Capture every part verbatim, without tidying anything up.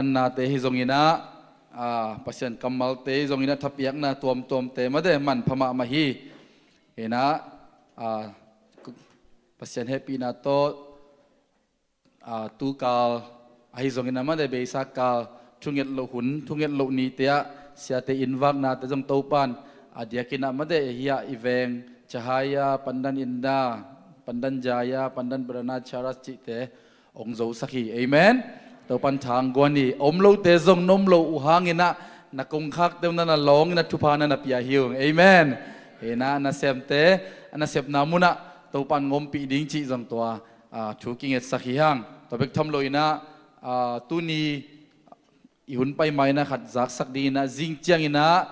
Nate hi zongin ah, a, Pasian kammalte hi zongin ah thapiakna tuamtuamte mate manpha mahmah hi. Hi in ah, a, Pasian hehpihna tawh, a, tukal ahi zongin ah mate beisa kal thunget loh hun, thunget loh nite ah siate innvaknate zong Topan a diakin ah mate hi ah i veng Chahaya, Pandan Inda, Pandan Jaya, Pandan Berana Charas cihte hong zosak hi. Amen. Topan thangguan hi. Om lote zong na om loh uh hangin ah na kongkhakte uh na na lawngin ah thupha na na pia hi ung. Amen. Hi in ah nasemte a nasepna munah Topan ngompih ding cih zong tua, a, thu kingetsak hi hang. Tua bek tham loin ah, a, tuni i hun pai ma-in ah khat zaksak dingin ah zing ciangin ah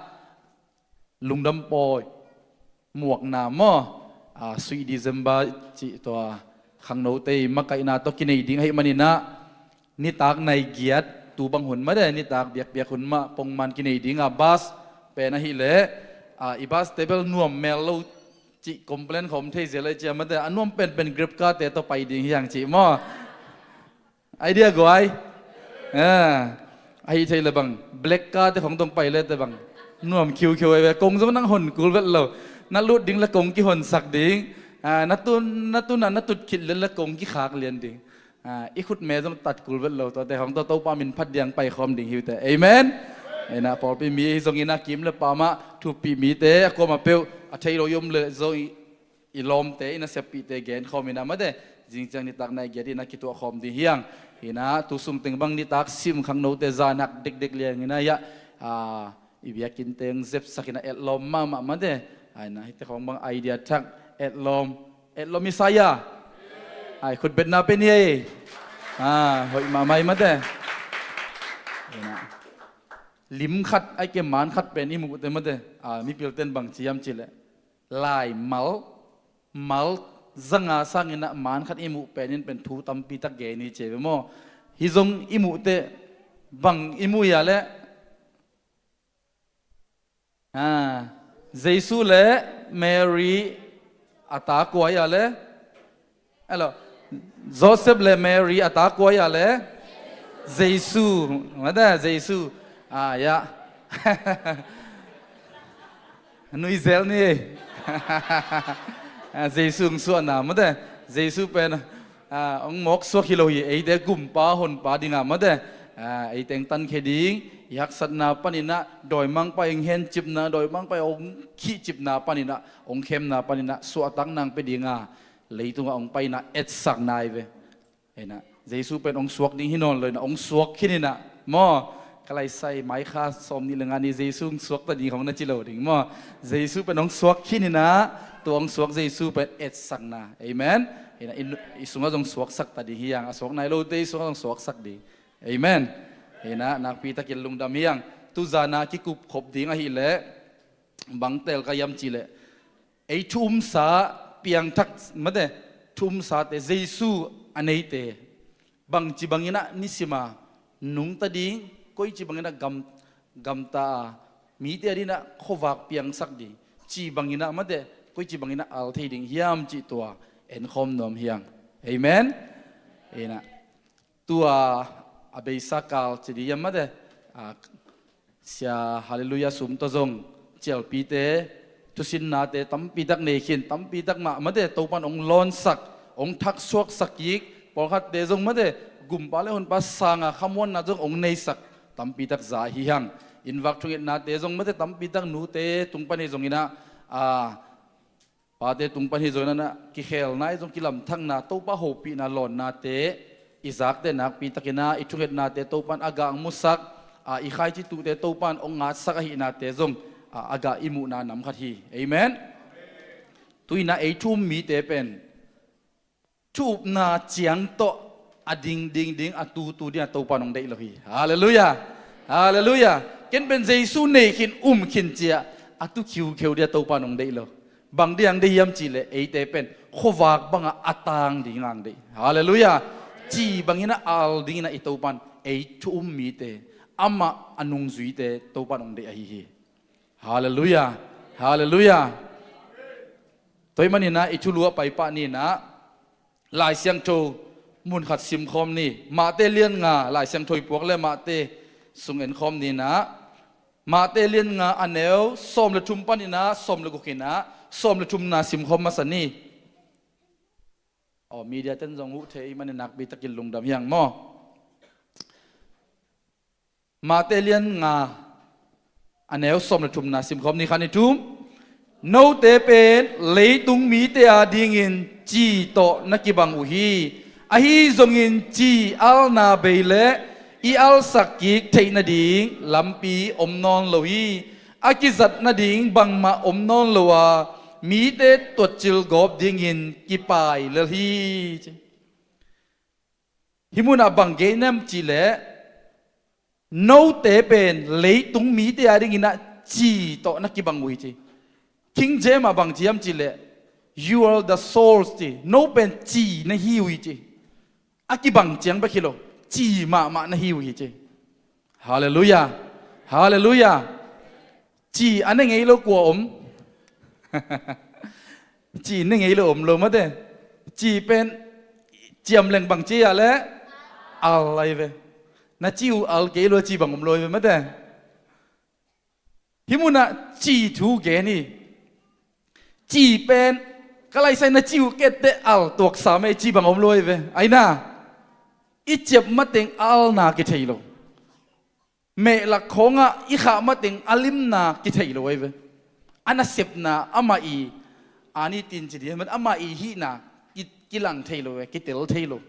Lungdam Pawi muakna maw, a, Sweet December cih tua khangnote i makaihna tawh kinei ding ahih manin ah nitak nai giat tu bang hun mate, nitak biakbiak hun mah pongman kinei ding a, bus pen ahih leh, a, i bus te bel nuam mel lo cih complain khawm thei zel ahi ciang mate, a nuam penpen Grab car te tawh pai ding hi hang cih maw. Idea guai. A, ahi thei le bang black car te khong tong pai le te bang nuam khiukheu ai ve. Kong zong nang hon kul vet lo. Na lut ding le kong kihonsak ding. A, na tun, na tun a na tut khit le le kong kikhak lian ding. A, i khut me zong tat kul vet lo. Tuate khong tawh Topa min phat diang pai khawm ding hi uh teh. Amen. Hi in ah pawlpi mi hi zongin ah kim le pamah thuppih mite a kuamah peuh a thei lo i om le zong i i lawmte, i naseppihte genkhawm in ah mate, zing ciang nitak nai giat in ah kituah khawm ding hi hang. Hi in ah tu sung teng bang nitak sim khangnote zan hak dekdek liang in ah hi ah, a, i biakinn teng zepsak in ah etlawm mahmah mate. Ai na, hihte khawng bang idea thak, etlawm, etlawm i sa hia? Ai, khutbetna pen hi ei. A, hoih mahmah hi mate. Hi in ah lim khat, ai ke man khat pen i muhte mate, a, mipilten bang ci hiam cih leh laimal, mal zanga sangin ah man khat i muh pen in pen thu tampi tak gen hi ci ve maw. Hi zong i muh teh bang i muh hia leh, a, Jesu le Mary a ta kua hia leh? Hello. Joseph le Mary a ta kua hia leh? Jesu. Mate, Jesu. A, ya. Nui zel ni. A, Jesu hong suahna mate. Jesu pen, a, hong mawk suak hi lo hi. Eite gumpa honpa ding a mate. A, eite hong tankhia ding, i haksatna panin ah dawimangpa hong hencipna, dawimangpa hong khihcipna panin ah, hong khemna panin ah suahtakna hong pia ding a, leitungah hong paina etsakna hi ve. Hi in ah Jesu pen hong suak ding hi nawn lo in ah hong suak khin in ah maw. Ka laisai May kha sawmnih le nga ni Jesu hong suakta ding khong na ci lo ding maw. Jesu pen hong suak khin in ah, tua hong suak Jesu pen etsakna. Amen. Hi in ah i, i sungah zong suaksak ta ding hi hang, a suak nai lote i sungah zong suaksak ding. Amen. Hi in ah nakpi takin lungdam hi hang. Tu zan a kikup khop ding ahih leh bang tel ka hiam cih leh, ei thu-umsa piangthak mate, thu-umsate, Jesu a neite bangci bangin ah nisim a nungta ding, koici bangin ah gam, gamta a mite adingin ah khuavak piangsak ding, ci bangin ah mate, koici bangin ah al thei ding hiam cih tua enkhawm nuam hi hang. Amen. Hi in ah tua a beisa kal ci ding hiam mate, a, Sia Hallelujah Sum tawh zong cialpite, thusinnate tampi tak nei khin, tampi tak mah mate Topan hong lawnsak, hong thaksuaksak kik, pawlkhatte zong mate gumpa le honpa sanga khamuanna zong hong neisak tampi tak za hi hang. Innvak thungetnate zong mate tampi tak nute tung pan hi zongin ah, a, pate tung pan hi zongin ah kikhelna hi zong, kilamthakna, Topa hopihna lawnnate i zakte nakpi takin ah i thungetnate Topan a gah hong musak, a, i khaici tuhte Topan hong ngatsak ahihnate zong, a, a gah i muhna nam khat hi. Amen. Tu in ah ei thu-um mite pen thu-upna ciang tawh a ding ding ding, a tutu ding a Topan hong deih lo hi. Hallelujah. Hallelujah. Ken pen Jesu nei khin, um khin ci a, a tu khiukheu ding a Topan hong deih lo. Bang ding hong deih hiam cih leh eite pen khuavak bangah a tang ding hong deih. Hallelujah. Ci bangin ah al dingin ah i Topan ei thu-um mite, amah a nungzuite Topan hong deih ahi hi. Hallelujah. Hallelujah. Tua ahih manin ah i thulu a paipah ni in ah, Lai Siangtho Mun khat simkhawm ni. Mate lian nga, Lai Siangtho i puak le Mate sung enkhawm ni in ah, Mate lian nga a neu sawm le thum panin ah sawm le guk in ah, sawm le thumna simkhawm masa ni. Aw, media ten zong uh thei ahih manin nakpi takin lungdam hi hang maw. Mate lian nga a neu sawm le thumna simkhawm ni. Khat, nih, thum. Note pen leitung mite adingin ci tawh na kibang uh hi. Ahi zongin ci alna bei le i alsak kik theih nading lampi om nawn lo hi. A kizat nading bangmah om nawn lo a, mite tuatcil gawp dingin kipai lel hi, ci. Hih munah bang gen hiam cih leh, note pen leitung mite adingin ah ci tawh na kibang uh hi, ci. King James ah bang ci hiam cih leh, "You are the salt," ci. No pen ci na hi uh hi, ci. A kibang ciang bek hi lo, ci mahmah na hi uh hi, ci. Halleluiah. Halleluiah. Ci a ne ngei lo kua om? Ci ne ngei lo om lo mate. Ci pen ciam leng bang ci a le al ahi ve. Na ci uh al kei lo, ci bang om lo ahi ve mate. Hih munah ci thu gen hi. Ci pen ka laisai na ci uh kette al tuaksa mei, ci bang om lo ahi ve. Aina, i ciap mateng alna kithei lo. Mehlak khawngah i khah mateng a limna kithei lo ahi ve. A nasepna amah i, a ni tin ci dih, amah i hihna ki, kilang thei lo ve, kitel thei lo.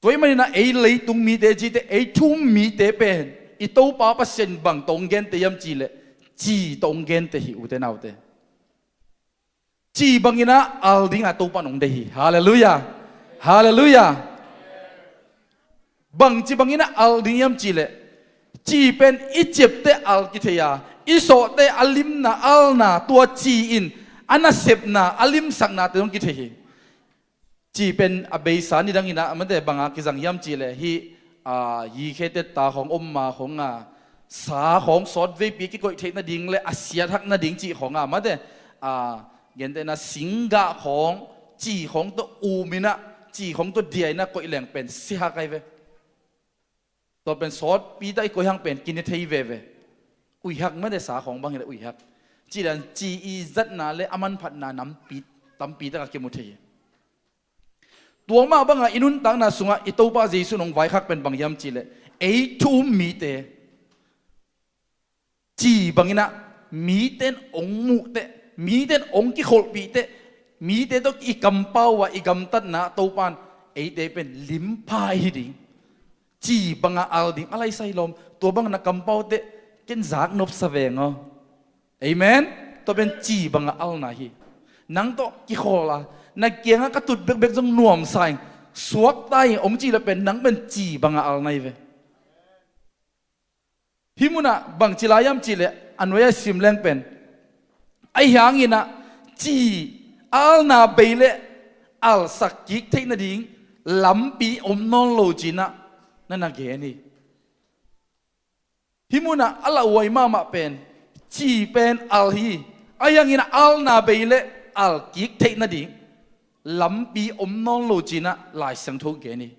Tua ahih maninah ei leitung mite cite, ei thu-um mite pen i Topa Pasian bang tawh hong gente hiam cih leh, ci tawh hong gente hi, ute naute. Ci banginah al dinga Topa in hong deih hi. Halleluiah. Halleluiah. Bangci banginah al ding hiam cih leh, ci pen i ciapte al kithei a, i sawhte a limna, alna, tua ci in a nasepna, a limsaknate zong kithei hi. Ci pen a beisa nidanginah mate banga kizang hiam cih leh, hih, a, yikhete ta khawng om ma khawng a, sa khawng sawt veipi kikoih theih nading le a siathak nading cih khawng a mate, a, gentehna singgah khawng, ci khawng tawh um inah, ci khawng tawh dia inah koih leng pen siahak ahi ve. Tua pen sawtpi tak i koih hang pen kine thei veve. Uihak mate, sa khawng bang hileh uihak. Ci dan ci i zatna le a manphatna nampi, tampi taka kimu thei hi. Tua mah banga i nuntakna sungah i Topa Jesu in hong vaikhak pen bang hiam cih leh, ei thu-um mite ci banginah mite in hong muhteh, mite in hong kikholhpihteh, mite tawh i kampau a i gamtatna Topa in eite pen limpha i hi ding. Ci banga al ding a laisai lawm, tua bang na kampau teh ken zak nopsa veng aw. Amen. Tua pen ci banga alna hi. Nang tawh kikhawl a, na kiangah ka tut bekbek zong nuamsa ing, suakta ing hong cih leh pen nang pen ci banga alna hi ve. Hih munah bangci lai hiam cih leh, a nuai-ah sim leng pen, ahi hanginah ci alna bei le alsak kik theih nading lampi om nawn lo cinah na na gen hi. Hih munah a lauhuai mahmah pen, ci pen al hi. Ahi hanginah alna bei le al kik theih nading lampi om nawn lo cinah Lai Siangtho gen hi.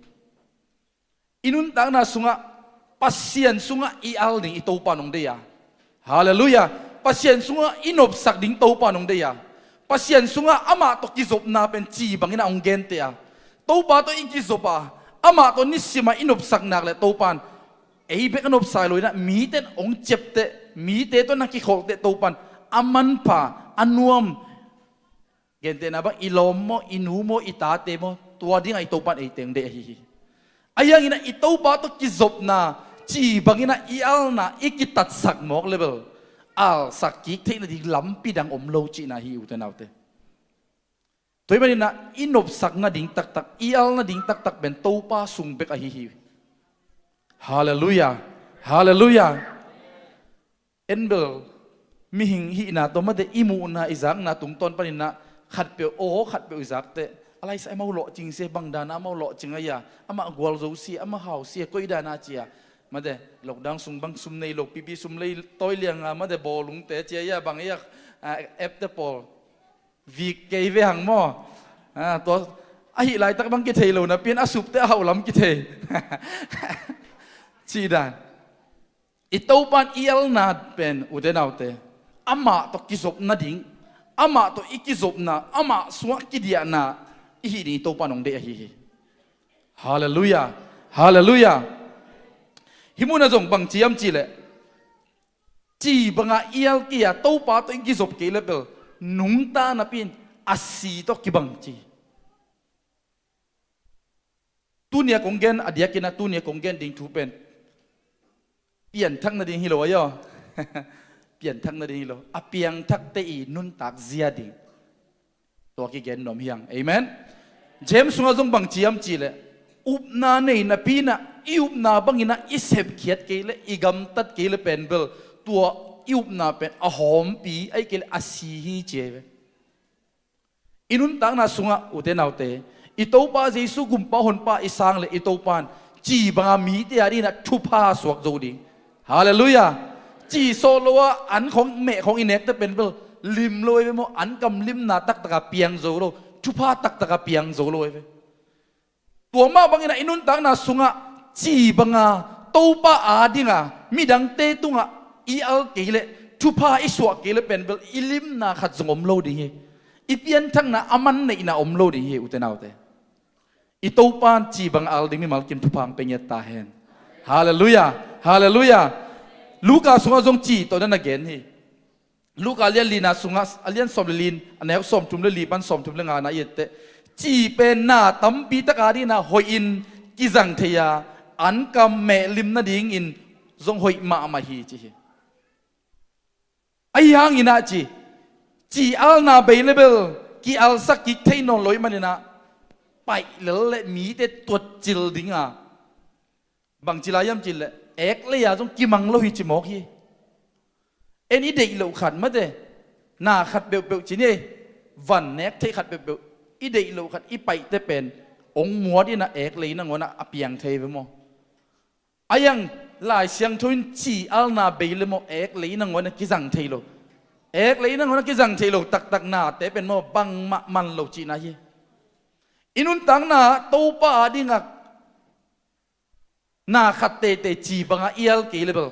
I nuntakna sungah, Pasian sungah i al ding i Topa in hong deih a. Halleluiah. Pasian sungah i nopsak ding Topa in hong deih a. Pasian sungah amah tawh kizopna pen ci banginah hong genteh a. Topa tawh i kizop a, amah tawh nisimah i nopsak nak leh Topa in ei bek a nopsa lo inah, mite in hong ciapteh, mite tawh na kikholhteh Topa in a manpha, a nuam, gentehna bang i lawm maw, i nu maw, i tate maw, tua dingah i Topa in ei teng deih ahi hi. Ahi hanginah i Topa tawh kizopna, ci banginah i alna i kitatsak mawk le bel, alsak kik theih nading lampi dang om lo cihna hi, ute naute. Tua ahih maninah i nopsak nading taktak, i al nading taktak pen Topa sung bek ahi hi. Halleluiah. Halleluiah. En bel, mihing hihna tawh mate i muhna i zakna tungtawn paninah khatpeuh, aw, khatpeuh i zakteh, a laisa amau lawhcing sia, bang dana amau lawhcing a hia, amah gualzo sia, amah hau sia, koi dana cia. Mate, lockdown sung bang sum nei lo pipi, sum lei tawi lianga mate, bawlungte cia hia, bang hia, a, app te pawl vik kei ve hang maw. A, tua Ahi laitak bang kithei lo napi-in a supte a hauh lam kithei. Cih dan. I Topa in i alna pen, ute naute, amah tawh kizop nading, amah tawh i kizopna, amah sungah kidiahna i hih ding i Topa in hong deih ahi hi. Halleluiah. Halleluiah. Hih munah zong bang ci hiam cih leh, ci banga i al kei a, Topa tawh i kizop kei leh bel nungta napi-in a si tawh kibang ci. Tuni a kong gen, a diakin ah tuni a kong gen ding thu pen pianthak nading hi lo ahi aw. Pianthak nading hi lo. A piangthakte i nuntak zia ding, tua kigen nuam hi hang. Amen. James sungah zong bang ci hiam cih leh, upna nei napi-in ah i upna bangin ah i sepkhiat kei leh, i gamtat kei leh pen bel, tua i upna pen a hawmpi, ahih kei leh a si hi ci hi ve. I nuntakna sungah, ute naute, i Topa Jesu gumpa honpa i sang leh i Topa in ci banga mite a dingin ah thupha suak zo ding. Halleluiah. Ci sawh lo a an khawng meh khawng i nekte pen bel lim lo ei ve maw, an kam limna taktaka piang zo lo, thupha taktaka piang zo lo ei ve. Tua mah bangin ah i nuntakna sungah ci banga Topa a dinga midangte tungah i al kei leh, thupha i suah kei leh pen bel i limna khat zong om lo ding hi. I pianthakna a man neihna om lo ding hi, ute naute. I Topa in ci banga al ding mimal kim thupha hong pia ngiat ta hen. Halleluiah. Halleluiah. Luka sungah zong ci tawh na na gen hi. Luka lian lina sungah, a lian sawm le li, a neu sawmthum le li pan sawmthum le ngana i et teh, ci pen na tampi tak a dingin ah hoihin kizang thei a, an kam meh lim nadingin zong hoih mahmah hi ci hi. Ahi hangin ah ci, ci alna bei leh bel ki-alsak kik thei nawn lo ahih manin ah paih lel leh mite tuatcil ding a, bangci lai hiam cih leh, eklei a zong kimang lo hi ci mawk hi. En i deih loh khat mate, na khat peuhpeuh ci ni ei, van nek theih khat peuhpeuh, i deih loh khat i paihte pen hong muat in ah eklei nangawn ah a piang thei ve maw. A iang Lai Siangtho in ci alna bei leh maw, eklei nangawn ah kizang thei lo. Eklei nangawn ah kizang thei lo taktak nate pen maw, bangmah man lo cihna hi. I nuntakna Topa a dingah na khat teitei ci banga i al kei leh bel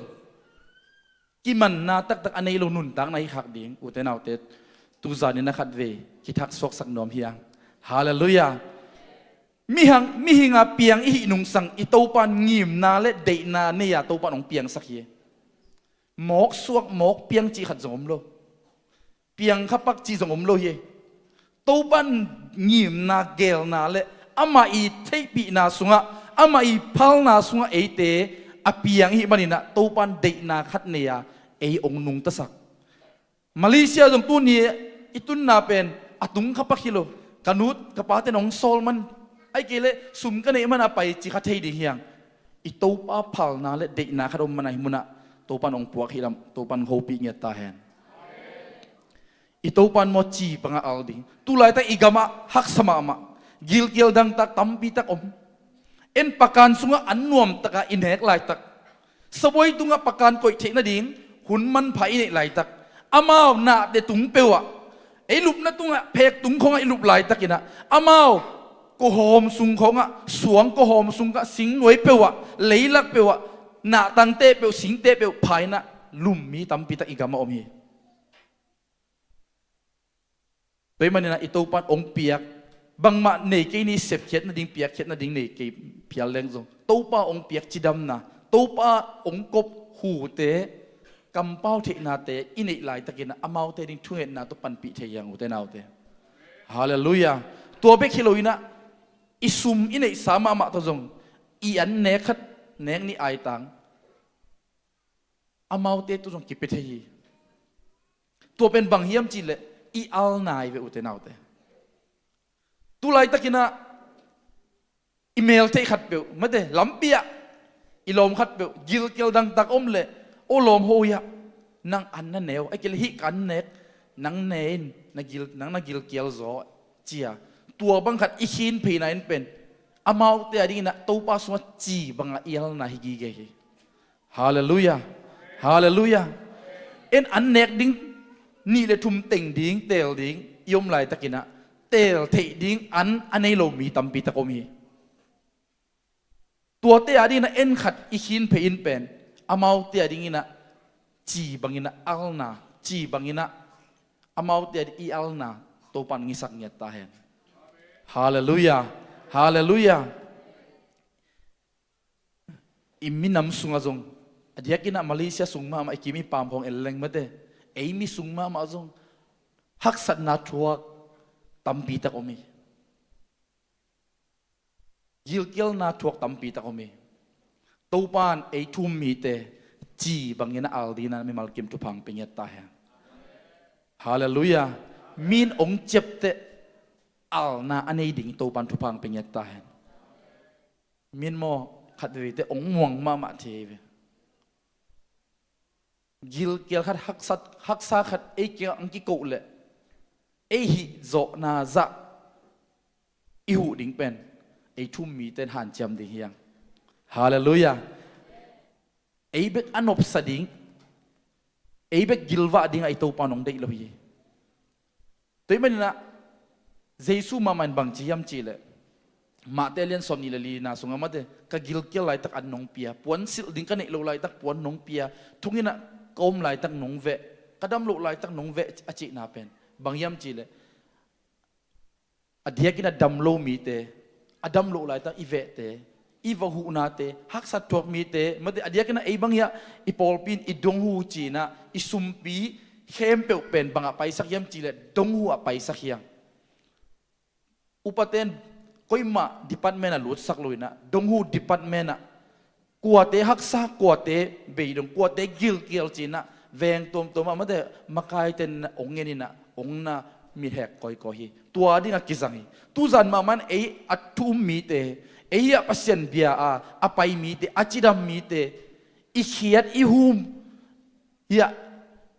kimanna taktak a nei lo nuntakna hi khak ding, ute naute. Tuzanin a khatvei kithak suaksak nuam hi hang. Halleluiah. Mihang, mihing a piang i hih nungsang i Topa in ngimna leh deihna nei a Topa in hong piangsak hi. Mawk suak, mawk piang cih khat zong om lo. Piang kha pak cih zong om lo hi. Topa in ngimna, geelna leh amah i theihpihna sungah, amah i phalna sungah eite a piang i hih manin ah Topa in deihna khat nei a ei hong nungtasak. Malaysia zong tuni i tunna pen a tung kha pak hi lo. Ka nu ka pate in hong sawl man, ahih kei leh sum ka neih man a pai ci kha thei ding hi hang. I Topa phalna leh deihna khat om man a hih munah Topa in hong puak hi lam, Topa in hong hopih ngiat ta hen. I Topa in maw ci banga al ding. Tulaitak i gamah haksa mahmah, gilkial dangtak tampi tak om. En pakan sungah an nuamtaka i nek laitak, sabuai tungah pakan koih theih nading hun manpha i neih laitak, amau nahte tung peuhah, ei lupna tungah phek tung khawngah i lup laitakin ah, amau kuahawm sung khawngah, suang kuahawm sungah, singnuai peuhah, leilak peuhah, nahtangte peuh, singte peuh pha in ah lum mi tampi tak i gamah om hi. Tua ahih manin ah i Topa in hong piak, bangmah nei kei ni, sepkhiat nading, piakkhiat nading nei kei phial leng zong, Topa hong piak cidamna, Topa hong kop hute, kampau theihnate i neih laitakin ah amaute ding thungetna tawh panpih thei hi hang, ute naute. Halleluiah. Tua bek hi lo in ah i sum i neihsa mahmah tawh zong, i an nek khat, nek nih aitang, amaute tawh zong kipia thei hi. Tua pen bang hiam cih leh i al nai ve, ute naute. Tulaitakin ah i mel theih khatpeuh, mate, lampi ah i lawm khatpeuh gilkial dangtak om leh, "O lawm, hong hi ah, nang an na ne uh, ahih kei leh hih ka an nek, nang ne in, na gil, nang na gilkial zaw," ci a, tua bang khat i khin pheina in pen amaute a dingin ah Topa sungah ci banga i alna hi gige hi. Halleluiah. Halleluiah. En an nek ding, nih le thum teng ding, teel ding i om laitakin ah, teel theih ding an a nei lo mi tampi tak om hi. Tuate a dingin ah en khat i khin phei in pen, amaute a dingin ah ci bangin ah alna, ci bangin ah amaute a ding i alna Topa'n ngisak ngiat ta hen. Halleluiah. Halleluiah. I minam sungah zong, a diakin ah Malaysia sung mahmah, i kim i pam khawng en leng mate, ei mi sung mahmah zong haksatna thuak tampi tak om hi. Gilkialna thuak tampi tak om hi. Topa'n ei thu um mite ci bangin a al dingin ah mimal kim thupha hong pia ngiat ta hen. Halleluiah. Mi'n hong ciapteh alna a nei ding Topa'n thupha hong pia ngiat ta hen. Mi'n maw, khat veite hong muang mahmah thei ve. Gilkial khat, haksat, haksa khat ei kiangah hong kikoh leh, ei hih zawhna zah i huh ding pen ei thu um mite'n hanciam ding hi hang. Halleluiah. Ei bek a nopsa ding, ei bek gilvah dingah i Topa'n hong deih lo hi. Tua ahih manin ah Jesu mahmah in bang ci hiam cih leh, Mate lian sawmnih le lina sungah mate, ka gilkial laitak an nong pia, puansilh ding ka neih loh laitak puan nong pia, thonginn ah ka om laitak nong veh, ka dam loh laitak nong veh, a cihna pen bang hiam cih leh, a diakin a dam lo mite, a dam loh laitak i vehte, i va huhnate, haksat thuak mite mate, a diakin ah ei bang hiah i pawlpi in i dong uh ci-in ah i sumpi khempeuh pen bangah paisak hiam cih leh dong uh ah paisak hi hang. Upate in koimah department ah lutsak lo-in ah, dong uh department ah, kuate haksa, kuate beidong, kuate gilkial ci-in ah veng tuamtuam ah mate, makaite'n hong en in ah hong na mithek kawikawi hi. Tua dingah kizang hi. Tuzan mahmah in ei a thu um mite, ei hih a Pasian bia a a pai mite, a cidam mite, i khiat i hum hih a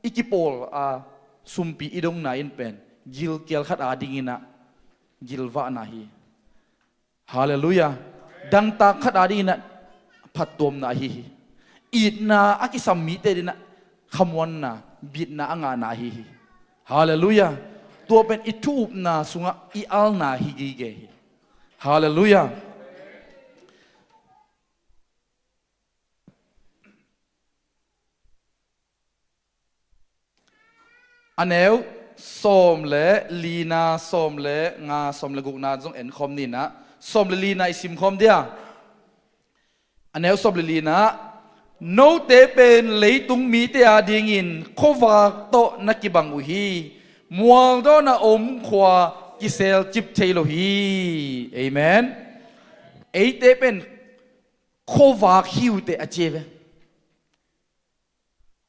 i kipawl a sumpi i dongna in pen gilkial khat a dingin ah gilvahna hi. Halleluiah. Dangtak khat a dingin ah phattuamna ahi hi. Itna a kisam mite dingin ah khamuanna, bitna a ngahna ahi hi. Halleluiah. Tua pen i thu upna sungah i alna hi gige hi. Halleluiah. A neu sawm le lina, sawm le nga, sawm le gukna zong en khawm ni in ah, sawm le lina i sim khawm dia. A neu sawm le lina, note pen leitung mite a dingin khuavak tawh na kibang uh hi, mualdawn a om khua kiselcip thei lo hi. Amen. Eite pen khuavak hi uh teh a ci ve.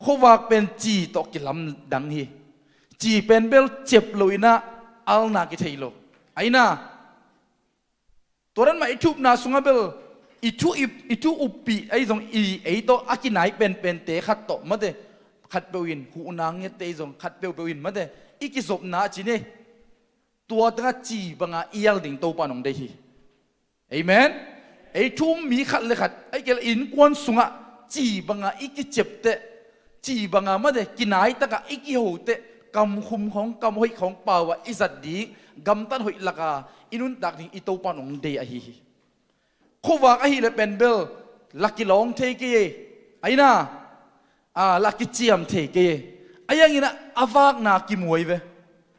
Khuavak pen ci tawh kilamdang hi. Ci pen bel cep lo-in ah alna kithei lo. Ahi na, tua dan mah i thu upna sungah bel i thu ip, i thu uppih ahi zong i ei tawh a kinai penpente khat tawh mate, khatpeuh in huhna ngiatte ahi zong khatpeuhpeuh in mate, i kizopna a ci ni. Tua tengah ci banga i al ding Topa in hong deih hi. Amen. Ei thu um mi khat le khat, ahih kei leh innkuan sungah ci banga i kiciapteh, ci banga mate kinai takah i kihoteh, kam khum khawng, kam hoih khawng pau ah i zat ding, gamtat hoih laka i nuntak ding i Topa in hong deih ahi hi. Khuavak ahih leh pen bel la kilawng thei kei e. Ahi na, a, la kiciam thei kei e. Ahi hangin ah a vakna kimuai ve.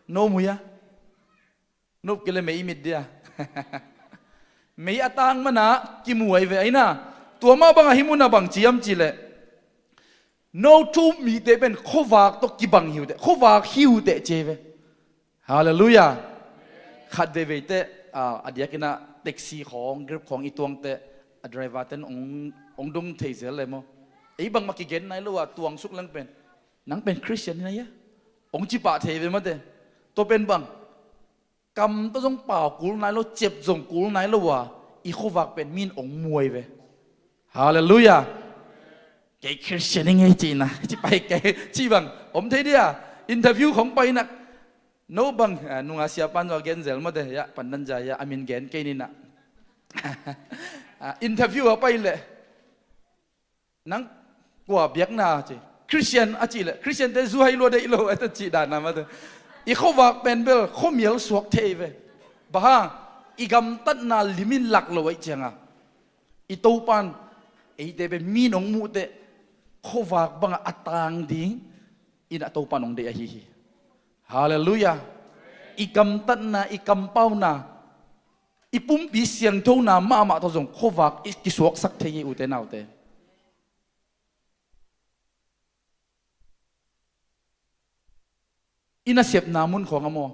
No muai a? Nop kei leh mei i mit dia. Mei a tang mana kimuai ve ahi na. Tua mah bangah hih munah bang ci hiam cih leh, no thu um mite pen khuavak tawh kibang hi uh teh, khuavak hi uh teh ci ve. Halleluiah. Khat veivei teh, a, a diakin ah taxi khawng, Grab khawng i tuang teh, a driver ten hong, hong dong thei zel le maw. Ei bangmah kigen nai lo a tuang suk leng pen, nang pen Christian hi na hia? Hong ci pah thei ve mate. Tua pen bang, kam tawh zong pau kul nai lo, cep zong kul nai lo a, i khuavak pen mi'n hong muai ve. Halleluiah. Kei Christian hi ing ei cihna, ci pai kei, ci bang om thei dia. Interview khawng pai in ah, no bang, a, nunga siapa'n zong a gen zel mate, ya, pandan za ya, a min gen kei ni in ah. A, interview a pai leh, nang kua biakna ci, Christian a cih leh, Christian te zu hai lua deih lo a ta cih dan a mate. I khuavak pen bel khuamial suak thei ve. Bang hang, i gamtatna lim in lak lo ahih cianga i Topan eite pen mi in hong muh teh khuavak banga a tang ding in a Topan hong deih ahi hi. Halleluiah. I gamtatna, i kampauna, i pumpi siangthona mahmah tawh zong khuavak i kisuaksak thei hi, ute naute. I nasepna mun khawng a maw,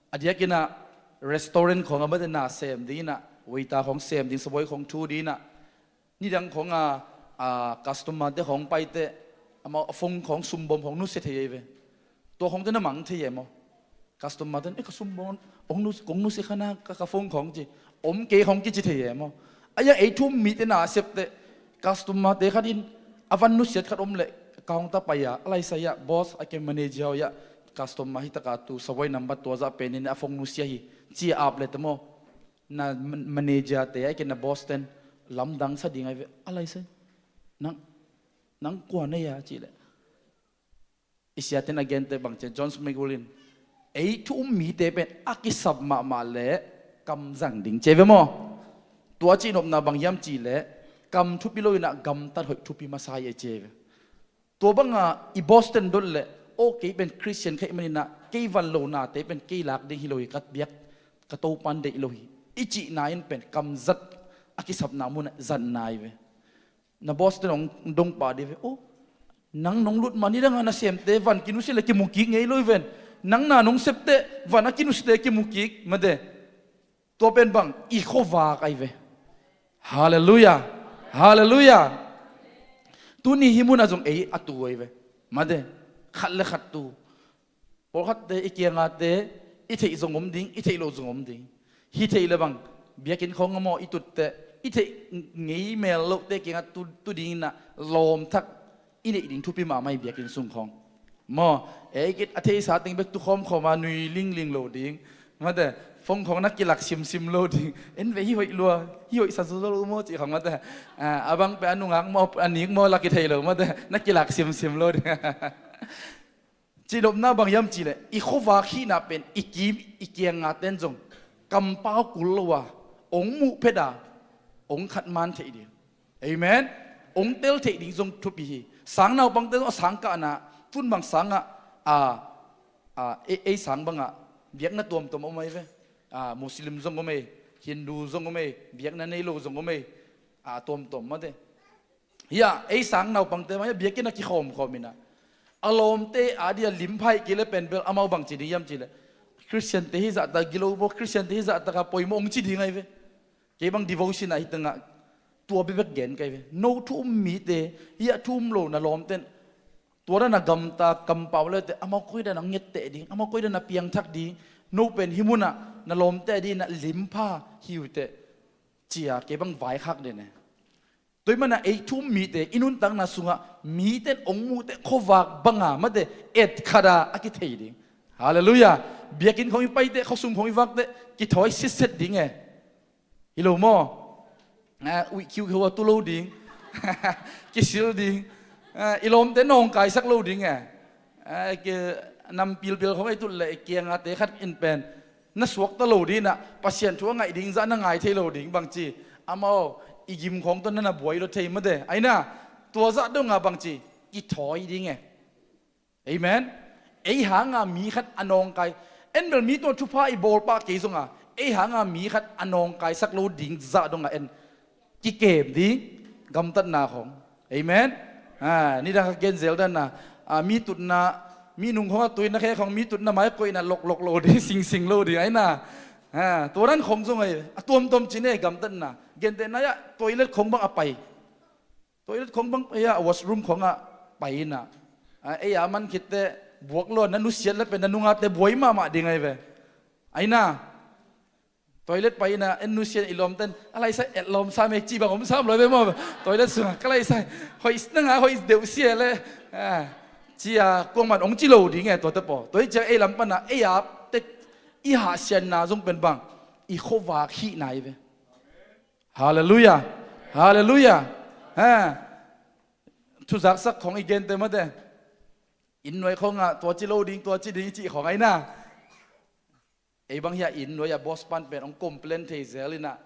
a diakin ah restaurant khawng a mate na sem ding in ah, waiter khawng sem ding, sabuai khawng thu ding in ah, nidang khawng a, a customer te khawng paite amau a phone khawng sumbawm khawng nusia thei ei ve. Tua khawngte na mang thei ei maw? Customer ten, "Eh, ka sumbawm hong nu, kong nusia kha na, ka, ka phone khawng," ci. Om kei khawng kici thei ei maw? A iang ei thu um mite na a sep teh, customer te khat in a van nusiat khat om leh counter pai a, a laisai ah, "Boss, a ke manager hoih ah, customer hi taka tu sabuai number tua zah pen in a phone nusia hi," ci a ap leh teh maw, na man-, manager te a ke na boss ten lamdang sa ding ai ve, a laisai. "Nang, nang kua na hia?" ci leh. I siaten a gente bang ci, John Maxwell in, "Ei thu um mite pen a kisap mahmah leh kam zang ding," ci ei ve maw? Tua cihnopna bang hiam cih leh kam thupi lo in ah gamtat hoih thupi masa hi ei ci ei ve. Tua banga i boss ten dot leh, "Aw, kei pen Christian ka hih manin ah kei van lo nate pen kei lak ding hi lo hi, ka biak ka Topan deih lo hi," i cihna in pen kam zat, a kisapna munah zatna hi ve. Na boss ten hong dong pah ding ve. "Oh, nang nong lut ma nidanga nasemte van kinusia leh kimu kik ngei lo hi ven. Nang na nong sep teh van a kinusiate kimu kik mate." Tua pen bang, i khuavak ai ve. Halleluiah. Halleluiah. Tuni hih munah zong ei a tu ai ve. Mate, khat le khat tu. Pawlkhatte i kiangate i theih zong om ding, i theih loh zong om ding. Hi theih le bang, biakinn khawng a maw i tut teh, i theih ngei mel lohte kiangah tu, tu ding in ah lawmthak i neih ding thupi mahmah hi, biakinn sung khawng. Maw, ei kei a theisa teng bek tu khawmkhawm a nui lingling lo ding. Mate, phone khawng na kilak simsim lo ding. En ve, hih hoih lua, hih hoih sa zo zo lo maw cih khawng mate. A, a bang pen a nungak maw, a nik maw, lak i thei lo mate, na kilak simsim lo ding. Cihnopna bang hiam cih leh, i khuavak hihna pen i kim, i kiang ngaten zong kampau kul lo a, hong muh phet a, hong khat man theih ding. Amen. Hong tel theih ding zong thupi hi. Sang naupangte zong a sang kahna, tun bang sangah, a, a, ei, ei sang bangah biakna tuamtuam om ahi ve. A, Muslim zong om ei, Hindu zong om ei, biakna nei lo zong om ei, a, tuamtuam mate. Hia, ei sang naupangte mah hia, biakinn a kikhawmkhawm in ah, a lawmte a dia limpha hi kei le pen bel amau bang ci ding hiam cih leh, Christian te hi zahtak gilo maw, Christian te hi zahtak a poimawh hong ci ding ahi ve. Kei bang devotion ah hi tengah tua bekbek gen ka hi ve. No thu um mite, hia thu um lo na lawmten, tua dan a gamta kampau le teh, amau koi dan a ngetteh ding, amau koi dan a piangthak ding, no pen hih munah na lawmte a dingin ah limpha hi uh teh, ci-a kei bang vaikhak den e. Tua ahih manin ah ei thu um mite i nuntakna sungah mite in hong muh teh khuavak banga mate, et khat a a kithei ding. Halleluiah. Biakinn khawng i pai teh, khuasung khawng i vak teh kithawi sitset ding e. Hi lo maw? A, uih khiukheu a tu lo ding. Kisil ding. A, i lawmte nawngkaisak lo ding e. A, ke, nam pilpil khawng ei tut leh i kiang ngate khat in pen na suakta lo ding in ah, Pasian thu a ngaih ding zah na ngai thei lo ding bang ci. Amau i gim khawng tawh na na buai lo thei mate. Ahi na, tua zah dongah bang ci, kithawi ding e. Amen. Ei hanga mi khat a nawngkai, en bel mi tungah thupha i bawl pah kei zonga, ei hanga mi khat a nawngkaisak lo ding zah dongah en kikem ding, gamtatna khawng. Amen. A, nidang ka gen zel dan a, a, mi tutna, mi nung khawng a tuina khe khawng mi tutna mai koihna loklok lo ding, singsing lo ding ahi na. A, tua dan khawng zong ahi, a tuamtuam ci ne, gamtatna. Gentehna ah toilet khawng bang a pai. Toilet khawng bang, ei a washroom khawngah pai in ah, a, ei a man khit teh buak lo, na nusiat le pen na nungate buai mahmah ding ahi ve. Ahi na, toilet pai in ah, en nusiat i lawmten, a laisai et lawm sam e, cih bang om sam lo ve maw. Toilet sungah, ka laisai, hoih na ngah, hoih deuh sia le, a, ci-a kuaman hong ci lo ding e, tuate paw. Tua hi ciang ei lam panah ei a tek i hahsiatna zong pen bang, i khuavak hihna ahi ve. Halleluiah. Halleluiah. Ha. Thuzaksak khawng i gente mate. Inn nuai khawngah tua ci lo ding, tua ci ding i cih khawng ahi na. Ei bang hiah inn nuai-ah boss pan pen hong complain thei zel inah,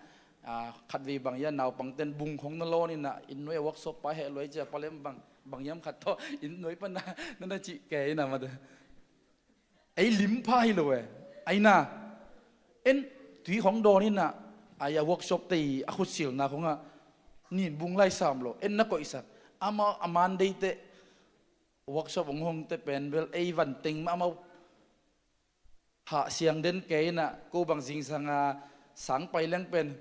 ah, khatvei bang hiah naupangten bung khong na lawn inah inn nuai-ah workshop pa heh luai cia palem bang, bang hiam khat tawh inn nuai pan na, na, na cih kei inah mate. Ei limpha hi lo e. Aina en tui khong dawn inah, ai a workshop te i a khutsilna khongah nin bung lai sam lo en na koihsak. Amau a Monday te workshop hong hong te pen bel ei van teng mah amau hah siang den kei inah ko bang zingsang a sang pai leng pen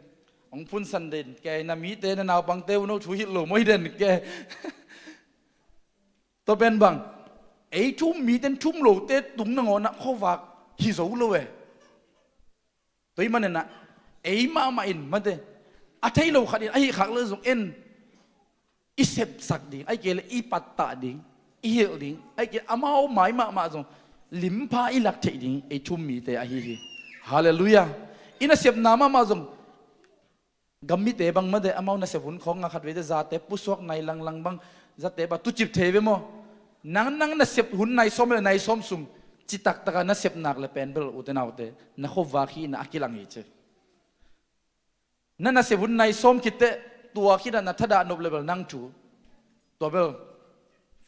hong phunsan den kei inah mite na naupangte uh no thu hilh lo moi den kei. Tua pen bang ei thu um miten thu um lote tung nangawnah khuavak hi zo lo e. Tua ih maninah ei mahmah in mate a thei lo khat in ahi khak le zong en i sepsak ding, ahi kei le i pattah ding, i hilh ding, ahi kei amau mai mahmah zong limpha i lak theih ding ei thu um mite ahi hi. Halleluiah. I nasepna mahmah zong gam mite bang mate amau nasep hun khawng a khat veite zate pusuak nai langlang bang zate ba tucip thei ve maw? Nang, nang nasep hun nai sawm le nai sawm sung citak taka nasep nak le pen bel ute naute na khuavak hihna a kilang hi ce. Na nasep hun nai sawm khit teh tua khit ah na thadah nop le bel nang thu tua bel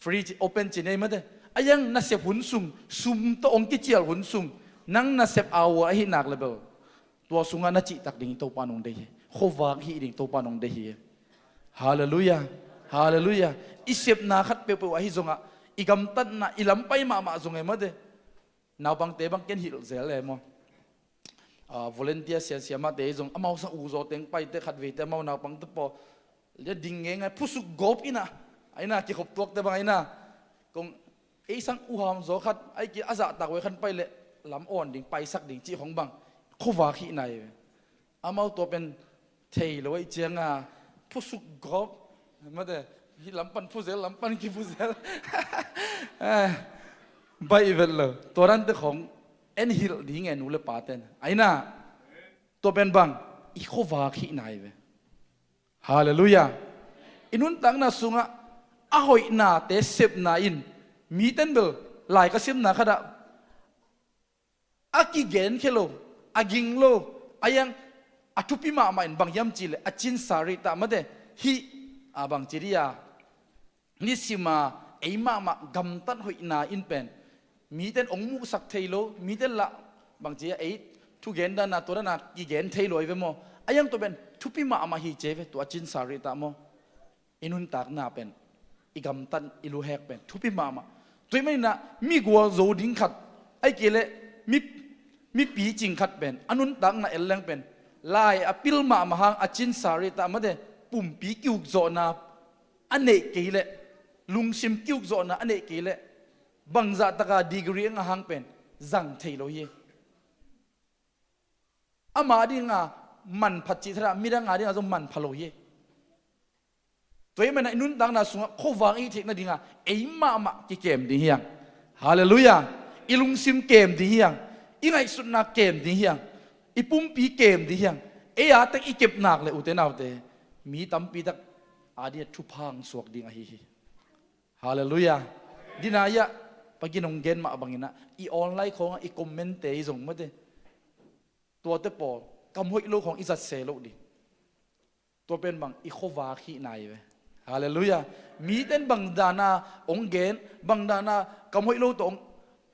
free ci, open ci nei mate. A yang nasep hun sung sum tawh ong kicial hun sung nang nasep aua ahi nak le bel tua sungah na cihtak ding Topa nong deih hi. Khuavak hih ding Topa nong deih hi. Halleluiah. Halleluiah. I sepna khat peuhpeuh ahi zongah i gamtatna i lampai mahmah zong e mate. Naupangte bang ken hilh zel e maw? Ah, volunteer siansiamahte i zong amau sa u zaw teng paite khat veite amau naupangte paw lia ding ngeingai phusuk gawp inah aina kikhop tuakte bang aina kong ei sang uham zaw khat aiki a zahtak ve khan pai leh lam awn ding paisak ding cih khong bang khuavak hih nai ve. Amau tua pen thei lo aih cianga phusuk gawp mate hih lampan phuzel lampan kiphuzel. Eh, baih vet lo tua dante khong en hilh ding e nu le paten aina tua pen bang i khuavak hih nai ve. Halleluiah. I nuntakna sungah a hoihnate sepna in miten bel lai ka simna khatah a kigenkhia lo a ging lo a yang a thupi mahmah in bang hiam cihleh a cinsa rih tah mate hih a bang ci dih a nisima ei mahmah gamtat hoihna in pen miten ong muhsak thei lo miten lah bang ci a ei thugen dana tua dana kigen thei lo i ve maw? A yang tua pen thupi mahmah hi ce ve tua a cinsa rih tah maw? I nuntakna pen i gamtat i luhek pen thupi mahmah. Tua ih maninah migual zo ding khat ahi kei leh mi, mi picing khat pen a nuntakna elleng pen lai a pil mahmah hang a cinsa rih tah mate pumpi kiukzawhna a neih kei leh lungsim kiukzawhna a neih kei leh bangzah taka degree a ngah hang pen zang thei lo hi. Ama dinga manphat cih thadah midang a dinga zong manpha lo hi. Tua ih manah i nuntakna sungah khuavak i theih nadinga ei mahmah kikem ding hiang. Halleluiah. I lungsim kem ding hiang. I ngaihsutna kem ding hiang. I pumpi kem ding hiang. Ei a tek i kepnak le ute naute mi tampi tak a dingah thuphang suak ding ahi hi. Halleluiah. Dina iah pagi nong gen mah banginah i online khawngah i comment te i zong mate tuate pawl kam hoih lo khawng i zat se loh ding. Tua pen bang i khuavak hih nai ve. Halleluiah. Miten bang dana ong gen bang dana kam hoih lo tawh ong,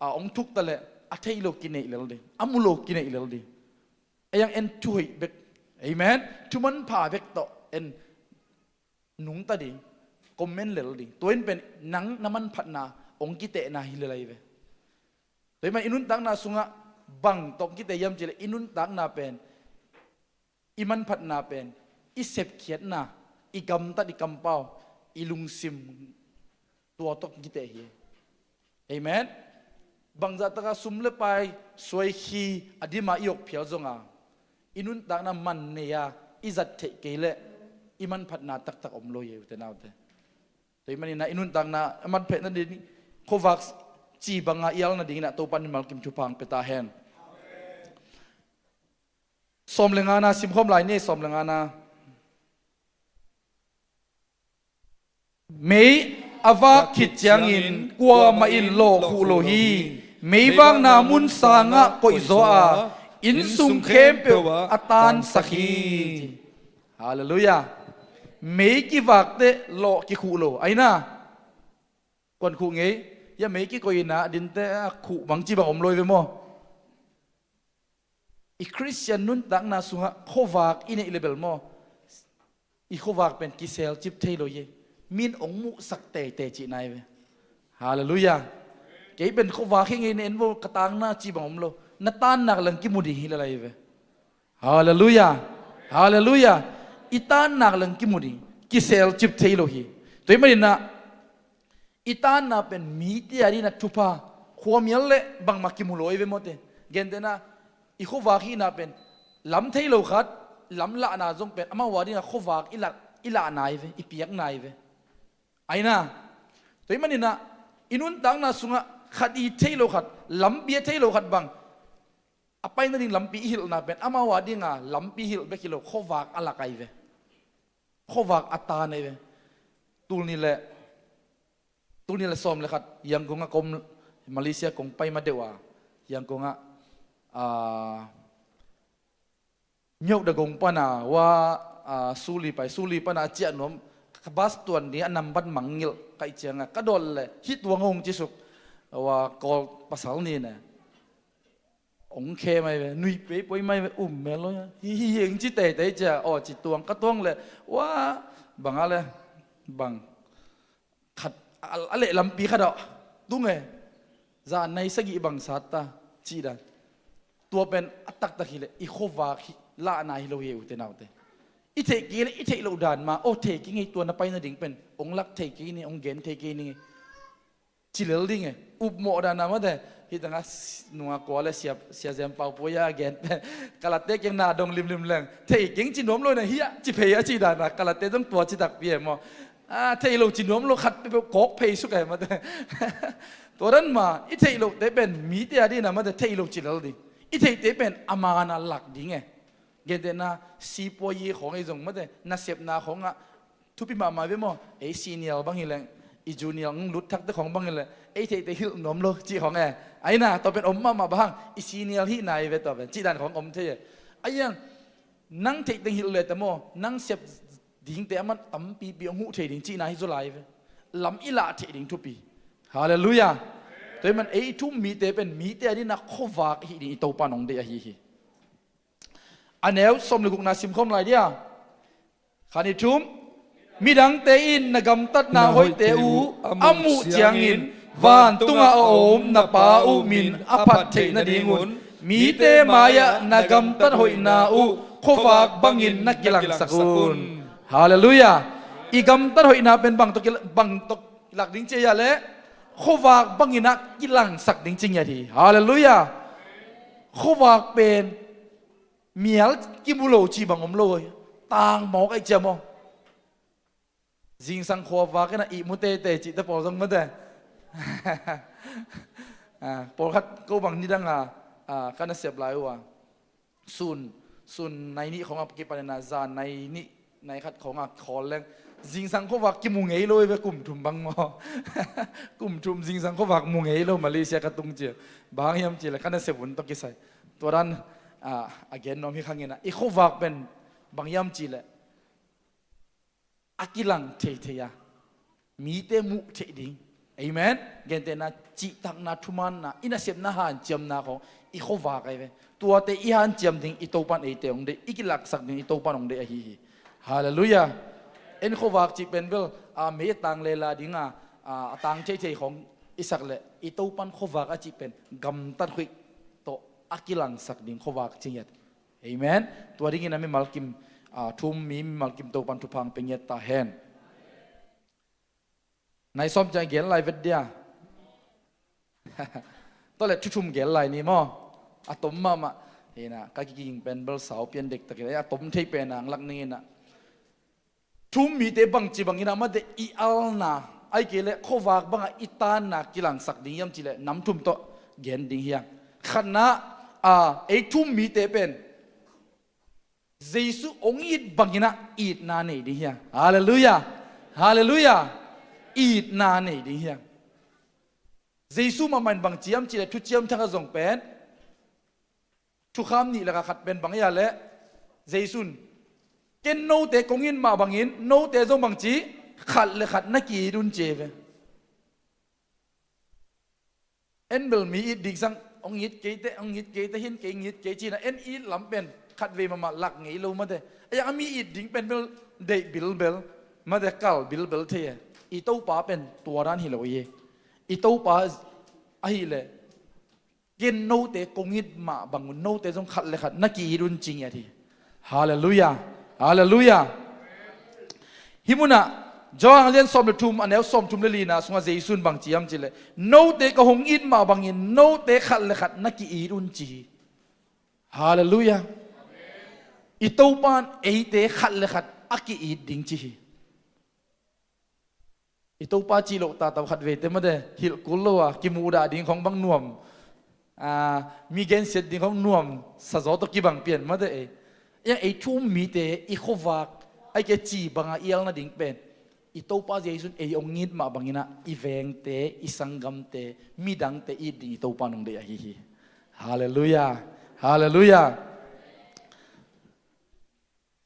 a ong thuk taleh a thei lo kineih lel ding a mu lo kineih lel ding. A yang en thuhoih bek. Amen. Thumanpha bek tawh en nungta ding comment lel ding tua in pen nang na manphatna ong kitehna hi lelai ve. Tua ih man i nuntakna sungah bang tawh kiteh hiam cileh i nuntakna pen i manphatna pen i sepkhiatna i gamtat i kampau i lungsim tua tawh kiteh hi. Amen. Bangzah taka sum le pai suaikhi a dima i awk phial zonga i nuntakna man nei-a i zat theih kei leh i manphatna taktak om lo hi ute naute. Tua ih manina i nuntakna a manphetna ding khuavak ci banga i al nadingin ah Topa in malkim thupha ong pia ta hen. Sawm le ngana simkhawm lai ni sawm le ngana. Mei a vak khit ciangin kuamah in lawh khuh lo hi. Meivakna mun sangah koihzaw a Inn sung khempeuh ah a tansak hi. Halleluiah. Mei kivakte lawh kikhuh lo. Aina, kuan khuh ngei. Hia mei kikoihna dinte a khuh bang ci bang om lo hi ve maw? I Khristian nuntakna sungah khuavak i neih le bel maw, i khuavak pen kiselcip thei lo hi. Min ong muhsak teitei cihna hi ve. Halleluiah. Kei pen khuavak hi ngei, na en vo, ka tanna ci bang om lo. Na tannak leng kimu ding hi lalai hi ve. Halleluiah. Halleluiah. I tannak leng kimu ding, kiselcip thei lo hi. Tua hi maninah i tanna pen mite a dinah thupha, khuamial le bangmah kimu lo hi ve mawte. Gentehna, i khuavak hihna pen lam thei lo khat, lam lahna zong pen amau a dinah khuavak i lah, i lahna hi ve, i piakna hi ve. Aina, tua hi maninah i nuntakna sungah khat i thei lo khat, lampi a thei lo khat bang a pai nading lampi i hilhna pen amau a dinga lampi hilh bek hi lo, khuavak a lak ahi ve. Khuavak a tan ahi ve. Tul nih le, tul nih le sawm le khat Yangon ah kong, Malaysia kong pai ma deuh a, Yangon ah, ah, Myodagon pana wa, ah, Suli pai, Suli pana a ciah nuam, ka bas tuan ding a nambat mangngilh ka hih ciangah ka dawl le hih tuang hong cisuk, wa Kawl pasal nih ne. Ong khem ahi ve, nui pei poi mai ve, um mel lo hi hi hi, eng ci teitei cia, aw ci tuang, ka tuang le, wa, bang a le, bang khat a, a leh lampi khat ah tung e, za nai sagih bang sat ta, cih dan. Tua pen a taktak hi le i khuavak hi, lahna hi lo hi, ute naute. I theih kei le i theih loh dan ma, aw thei kei ngei, tua na pai nading pen ong lak thei kei ni, ong gen thei kei ni ngei. Ci lel ding e. Upmawh dan a mate. Hih tangah nunga kua le sia, sia Zem Pau Pua a gen pen, kalate keng na dong limlim leng, thei keng ci nuam lo na hiah ci phei a ci dan a, kalate zong tua ci takpi e maw. A, thei lo ci nuam lo khat peuhpeuh kawk phei suk e mate. Tua dan ma i theih lohte pen mite a dina mate thei lo ci lel ding. I theihte pen a mana lak ding e. Gentehna, sipuayi khawng ei zong mate, nasepna khawngah thupi mahmah ve maw? Ei senior bang hi leng, i junior hong lut thakte khawng bang hi leng, ei theihte hilh nuam lo cih khawng e. Aina, tua pen om mahmah bang hang, i senior hihna hi ve tua pen, cih dan khawng om thei e. Ahi hang, nang theih teng hilh leh ta maw, nang sep dingte a man tampipi hong huh thei ding cihna hi zaw lai ve. Lam i lah theih ding thupi. Halleluiah. Tua hi man ei i thu-um mite pen, mite a dina khuavak hih ding i Topa in hong deih ahi hi. A neu sawm le gukna simkhawm lai dia. Khan i thum. Midangte in na gamtatna hoihte uh a muh ciangin, vantungah a om na Pa uh min a phat theih nadingun, mite mai-ah na gamtat hoihna uh khuavak bangin na kilangsak un. Halleluiah. I gamtat hoihna pen bang tawh kila-, bang tawh kilak ding ci a hia leh, khuavak bangin ah kilangsak ding ci ngiat hi. Halleluiah. Khuavak pen mial kimu lo ci bang om lo, tang mawk ahi cia maw? Zingsang khuavak in a ihmu teitei cihte pawl zong mate. Ah, pawlkhat ko bang nidang a, ah, ka nasep lai uh a, sun, sun nai nih khawngah kipan in a, zan nai nih nai khat khawngah khawl leng, zingsang khuavak kimu ngei lo hi ve, kum thum bang maw? Kum thum zingsang khuavak mu ngei lo, Malaysia ka tung cia. Bang hiam cih leh ka nasep hun tawh kisai. Tua dan, ah, a gen nuam hi khang in a, i khuavak pen bang hiam cih leh a kilang theithei a, mite muh theih ding. Amen. Gentehna, cihtakna, thumaanna, i nasepna hanciamna khawng i khuavak ahi ve. Tuate i hanciam ding i Topa in eite hong deih, i kilaksak ding i Topa in hong deih ahi hi. Halleluiah. En khuavak cih pen bel, a, mei a tang lela ding a, a, a tang theithei khawng i sak leh, i Topa in khuavak a cih pen gamtat hoih tawh a kilangsak ding khuavak ci ngiat. Amen. Tua dingin a mimal kim, a, thu-um mi mimal kim Topa in thupha hong pia ngiat ta hen. Nai sawm ciang gen lai vet dia. Tua leh thu thum gen lai ni maw? A tom mahmah. Hi na, ka kiging pen bel sau pian dektak in a, a tom thei pen a hong lak ning in a. Thu-um mite bangci bangin a mate i alna, ahih kei leh khuavak bangah i tanna kilangsak ding hiam cih leh nam thum tawh gen ding hi hang. Khatna, a, ei thu-um mite pen Jesu hong it bangin a itna nei ding hi hang. Halleluiah. Halleluiah. Itna nei ding hi hang. Jesu mahmah in bangci hiam cih leh Thuciam Thak ah zong pen, thukham nih lakah khat pen bang ei a leh, Jesu in, ken note kong it mah bangin note zong bangci, khat le khat na ki-it un ci ei ve. En bel mi it ding sang, hong it kei teh, hong it kei teh, hin kei, hong it kei ci-in ah, en it lam pen khatvei mahmah lak ngei lo mate. Ei a mi it ding pen bel deih bilbel mate, kal bilbel thei e. I Topa pen tua dan hi lo hi. I Topa ahih leh, ken note kong it mah bang un note zong khat le khat na ki-it un ci ngiat hi. Halleluiah. Halleluiah. Hih munah Johan a lian sawm le thum, a neu sawm thum le lina sungah Jesu in bang ci hiam cih leh, note ka hong it mah bangin note khat le khat na ki-it un ci hi. Halleluiah. I Topa in eite khat le khat a ki-it ding ci hi. I Topa cih loh tatau khat veite mate, hilh kul lo a, kimuhdah ding khong bang nuam, a, mi gensiat ding khong nuam, sazaw tawh kibang pian mate ei. Ei, ei thu-um mite i khuavak, ahih kei leh ci banga i al nading pen, i Topa Jesu in ei hong it mah bangin ah, i vengte, i sanggamte, midangte it ding i Topa in hong deih ahi hi. Halleluiah. Halleluiah.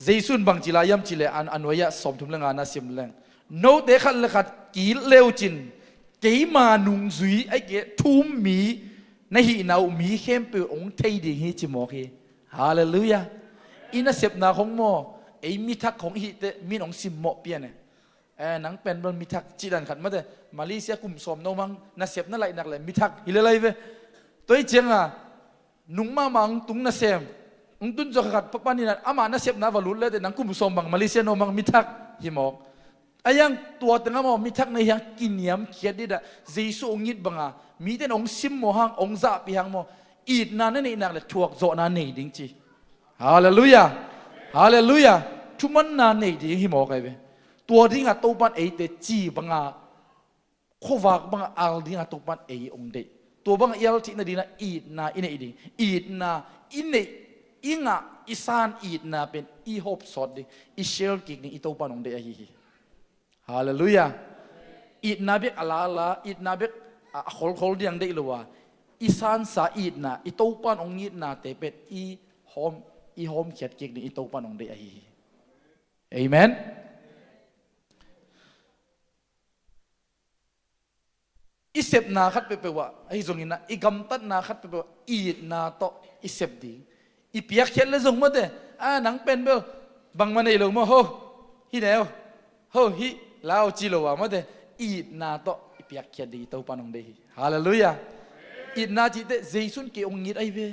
Jesu in bangci la hiam cih leh, a, a nuai-ah sawm thum le nga na sim leng, note khat le khat ki-it le uh cin, keima nungzui, ahih kei leh thu-um mi na hihna uh mi khempeuh hong thei ding hi ci mawk hi. Halleluiah. I nasepna khong maw, ei mithak khong i hih teh, mi in hong simmawh pian e. Eh, nang pen bel mithak cih dan khat mate. Malaysia kum sawm na om hang, nasep na laih nak leh mithak hi le lai ve. Tua hi ciangah, nung mahmah hong tung nasem, hong tun zawh khat pa pan in ah, amah nasepna va lut le teh, nang kum sawm bang Malaysia na om hang, mithak hi mawk. Ahih hang tua tengah maw, mithak na hih hang kiniamkhiat ding ah, Jesu hong it banga, mite in hong simmawh hang, hong zahpih hang maw, itna na neih nak leh thuakzawhna nei ding ci. Halleluiah. Halleluiah. Thumanna nei ding hi mawk ahi ve. Tua dingah Topa in eite ci banga, khuavak banga al dingah Topa in ei hong deih. Tua banga i al theih nadingin ah itna i neih ding. Itna i neih, i ngah, i san itna pen i hawp sawt ding, i share kik ding i Topa in hong deih ahi hi. Halleluiah. Itna bek a lala, itna bek a, a kholkhol ding deih lo a, i sansa itna, i Topa in hong itnate pen i hawm, i hawmkhiat kik ding i Topa in hong deih ahi hi. Amen. I sepna khat peuhpeuh ah, ahi zongin ah, i gamtatna khat peuhpeuh ah, i itna tawh i sep ding. I piakkhiat le zong mate, a, nang pen bel bangmah nei lo maw, ho, hih ne o, ho, hih la o ci lo a mate, i itna tawh i piakkhiat ding i Topa in hong deih hi. Halleluiah. Itna cih teh Jesu in kei hong it ahi ve.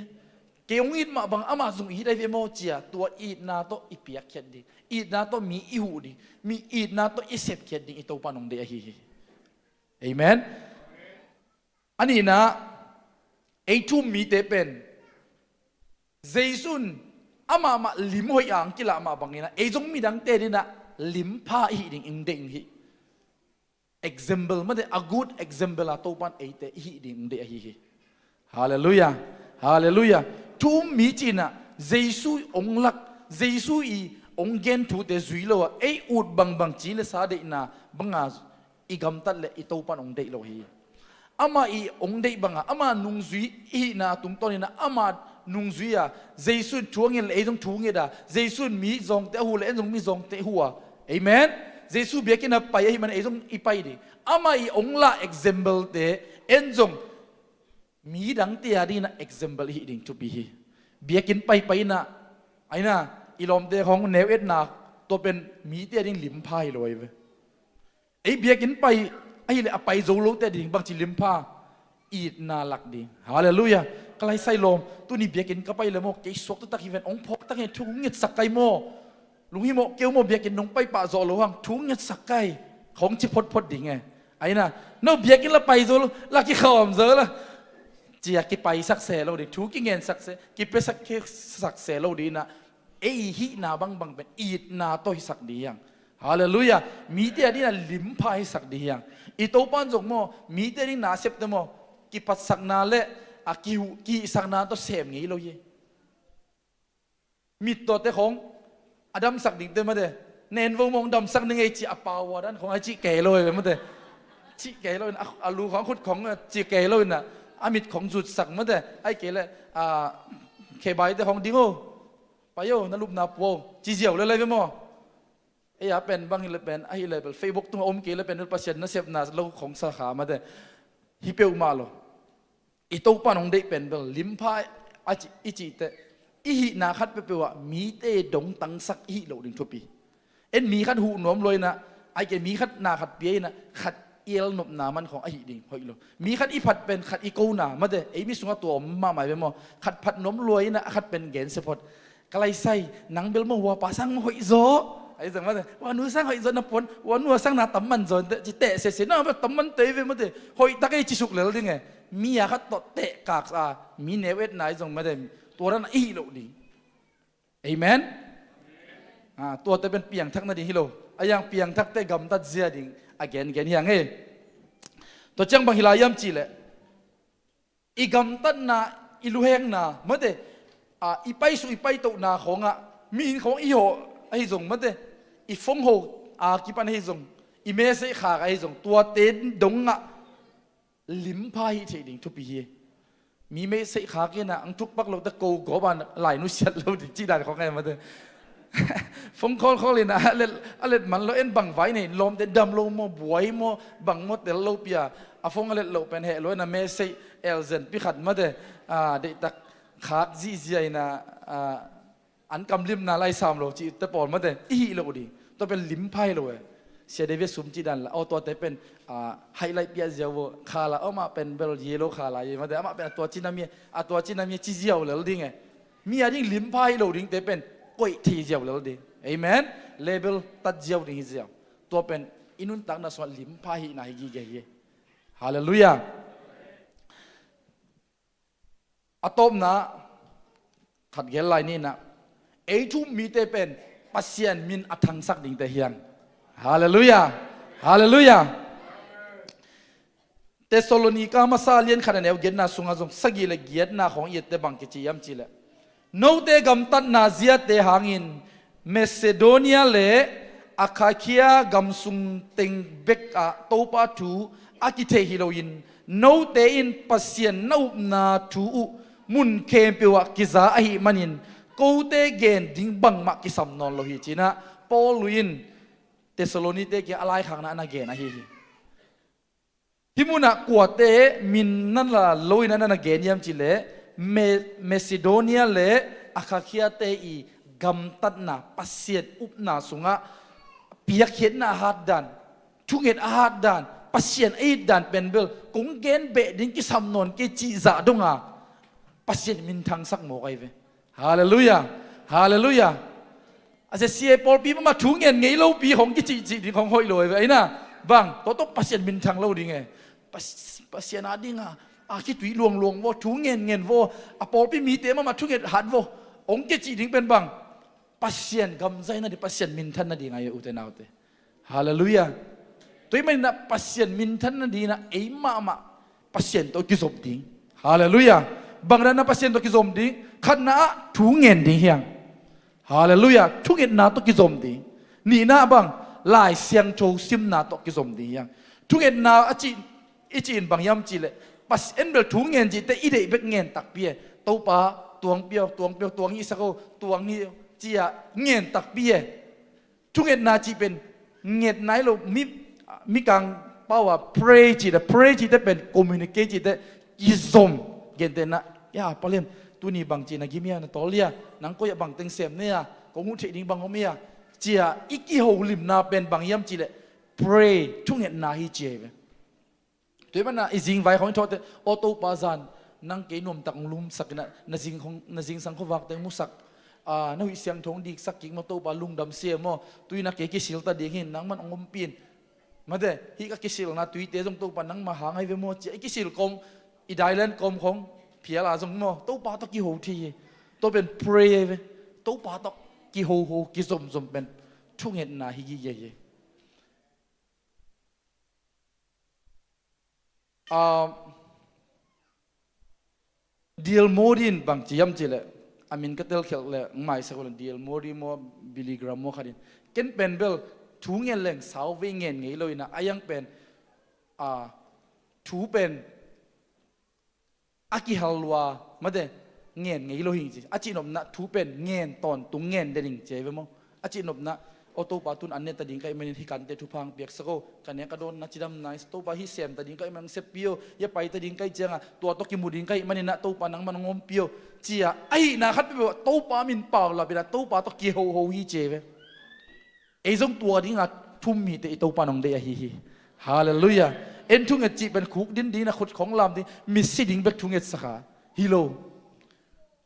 Kei hong it mah bang amah zong it ahi ve maw ci-a, tua itna tawh i piakkhiat ding, itna tawh mi i huh ding, mi itna tawh i sepkhiat ding i Topa in hong deih ahi hi. Amen. A nihna, ei thu-um mite pen Jesu in amah mah lim hoih a hong kilah mah bangin ah, ei zong midangte adingin ah limpha i hih ding hong deih hi. Example mate, a good example a Topa in eite i hih ding hong deih ahi hi. Halleluiah. Halleluiah. Thu-um mi cih in ah Jesu hong lak, Jesu i hong gen thute zui lo a, ei ut bangbang ci le sa deihna banga i gamtat leh i Topa in hong deih lo hi. Amah i hong deih banga, amah nungzui i hihna tungtawnin ah, amah nungzui a, Jesu in thu a nget leh ei zong thu nget a, Jesu in mi zawngte a huh leh ei zong mi zawngte huh a. Amen. Jesu biakinn a pai ahih manin ei zong i pai ding. Amah i hong lah example-te ei zong midangte adingin ah example i hih ding thupi hi. Biakinn paipai in ah, a inn ah i lawmte khong neu etna, tua pen mite ading limpha hi lo ahi ve. Ei biakinn pai ahih leh a pai zo lote ading bangci limpha, itna lak ding. Halleluiah. Ka laisai lawm, tuni biakinn ka pai leh maw, kei suak taktak hi ven, hong phawk tak hi, thu ngetsak kai maw. Lunghimawh kei un maw, biakinn nong pai pah zawh loh hang, thu ngetsak kai, khong ci photphot ding e. A inn ah, no biakinn la pai zo lo, la kikhawm zo lo, ci-a kipaisak se lo ding, thu kingensak se, kipiasak, kisak se lo ding in ah, ei hihna bangbang pen itna tawh hisak ding hi hang. Halleluiah. Mite adingin ah limpha hisak ding hi hang. I Topa in zong maw, mite adingin ah a septe maw, kipatsakna leh a kihuh, kihihsakna tawh sem ngei lo hi. Mittawte khong a damsak dingte mate, nenvo mawng damsak ning ei ci-a, a pau a dan khong a cih kei lo hi mate. Cih kei lo in ah, a lu khong, a khut khong a cih kei lo in ah, a mit khong zutsak mate, ahih kei leh a, Khebaite hong ding o, pai o, na lupna pua o, ci ziau le lai ve maw? Ei a pen bang hi le pen, ahi le bel Facebook tungah om kei le pen, Pasian nasepna lo khong sa kha mate. Hi peuhmah lo. I Topa nong deih pen bel limpha a ci, i cihte, i hihna khat peuhpeuh ah mite dong tangsak i hih loh ding thupi. En mi khat huh nuam lua inah, ai ke mi khat na khat pia inah, khat i elnopna man khong ahi ding hoih lo. Mi khat i phat pen khat i kona mate, ei mi sungah tua om mahmah ve maw? Khat phat nuam lua inah, a khat pen gensia phot. Ka laisai, nang bel maw hua pa sang hoih zaw. Ahi zong mate, hua nu sang hoih zaw na puan, hua nu a sang na tam man zaw, ci teh sese, na bel tam man tei ve mate, hoih tak ei ci suk lel ding e. Mi a khat tawh teh kak a, mi neu etna ahi zong mate, tua dan a i hih loh ding. Amen. Ah, tuate pen piangthak nading hi lo. A yang piangthakte gamtat zia ding a gengen hiang e. Tua ciang bang hi lai hiam cihleh, i gamtatna, i luhengna mate, ah, i paisuk i paitohna khongah, mi inn khong i hawh ahi zong mate, i phone ho a kipan ahi zong, i message khak ahi zong, tuate dongah limpha hih theih ding thupi hi. Mi message khak inah ang thukpak lote ko gawp a lai nusiat lo ding cih dan khong e mate. Phone call call inah a let, a let man lo, en bang vai nei, lawmte dam lo maw, buai maw, bang maw tel lo pia. A phone a let loh pen heh lo inah message elzen pi khat mate. Ah, deihtak khak zihziah inah, ah, an kamlimna lai sam lo cihte pawl mate, i hih loh ding. Tua pen limpha hi lo e. Sia David sum cih dan la, aw tuate pen, ah, highlight piah ziau vo, khala, amah pen bel yellow khala ye mate, amah pen a tua cinam ye, a tua cinam ye ci ziau lel ding e. Mi a ding limpha hi lo dingte pen koih thei ziau lel ding. Amen. Label tat ziau ding hi ziau. Tua pen i nuntakna sungah limpha hihna hi gige hi. Halleluiah. A tawpna, khat gel lai ni inah, ei thu-um mite pen Pasian min a thangsak dingte hiang. Halleluiah. Halleluiah. Thessalonika masa lian khat a neu giatna sungah zong sagih le giatna khong i ette bang kici hiam cihleh, note gamtatna ziate hangin Macedonia le Achaia gamsung teng bekah Topa thu a kitheih hi loin, note in Pasian na upna thu uh mun khempeuh ah kiza ahih manin, kote gen ding bangmah kisam nawn lo hi, ci-inah Paul in Thessalonite kiang a laikhakna a na gen ahi hi. Hih munah kuate min na la lo in a na gen hiam cihleh, Me-, Macedonia le Achaia-te i gamtatna, Pasian upna sungah piakkhiatna a hat dan, thunget a hat dan, Pasian a it dan pen bel kong gen beh ding kisam nawn kei cih zah donga Pasian minthangsak mawk ahi ve. Halleluiah. Halleluiah. A sia sia pawlpi mama thu ngen ngei lopi hong kicihcih ding hong hoih lo ahi ve. Aina bang, tawh tawh Pasian minthang lo ding e. Pas-, Pasian a dinga a khitui luangluang vaw, thu ngen ngen vaw, a pawlpi mite mama thunget hat vaw hong kicih ding pen bang, Pasian gamzaina ding, Pasian minthanna ding ahi ve, ute naute. Halleluiah. Tua ahih manin ah Pasian minthanna dingin ah ei mahmah Pasian tawh kizom ding. Halleluiah. Bang dan a Pasian tawh kizom ding? Khatna ah thu ngen ding hiang. Halleluiah. Thungetna tawh kizom ding. Nihna ah bang, Lai Siangtho simna tawh kizom ding hiang. Thungetna a cih, i cih in bang hiam cihleh, Pasian bel thu ngen cihte i deih bek ngen takpi e. Topa, tuangpi aw, tuangpi aw, tuang hihsak aw, tuang hi, ci-a ngen takpi e. Thungetna cih pen ngetna hi lo, mi, mikang pau a pray cihte, pray cihte pen communicate cihte, kizom, gentehna, ya, Palian, tuni bang cihna gim hia, na tawl hia, nang koi ah bang teng sem ne a, kong huh theih ding bang om hia, ci-a i kiholimna pen bang hiam cihleh, pray, thungetna hi ci ahi ve. Tua ahih manin ah i zingvai khong i thawhte, aw Topa, zan nang kei nuamtak hong lumsak in ah, na zing khong, na zingsang khuavakte hong musak, ah, na huih siangtho hong diksak kik maw Topa, lungdam se maw, tu-in ah kei kisil ta ding hi, nangman hong ompih in. Mate, hih ka kisilna tuite zong Topa nangma hang ahi ve maw, ci-a i kisil kawm, i dailen kawm khong phial a zong maw, Topa tawh kiho thei hi. Tua pen pray ahi ve. Topa tawh kihoho, kizomzom pen thungetna hi gige hi. Ah, D L Moody in bang ci hiam cihleh, a min ka telkhialh leh hong maisak uh leh, D L Moody maw, Billy Graham maw khat in, ken pen bel thu ngen leng sauvei ngen ngei lo in ah, a yang pen, ah, thu pen a kihal lua, mate, ngen ngei lo hi ci. A cihnopna thu pen ngen tawntung ngen den ing ci ahi ve maw. A cihnopna, aw Topa, tun an ne ta ding ka hih manin hih kante thupha hong piaksak o, ka nek ka dawnna cidam nai, Topa hih sem ta ding ka hih manin hong seppih o, hih a pai ta ding ka hih ciangah tua tawh kimu ding ka hih maninah Topa nangman hong ompih o, ci-a ahihna khat peuhpeuh ah Topa min paulap inah Topa tawh kihoho hi ci ahi ve. Ei zong tua dinga thu-um mite i Topa in hong deih ahi hi. Halleluiah. En thunget cih pen khuk din ding, na khut khong lam ding, misi ding bek thungetsak a hi lo.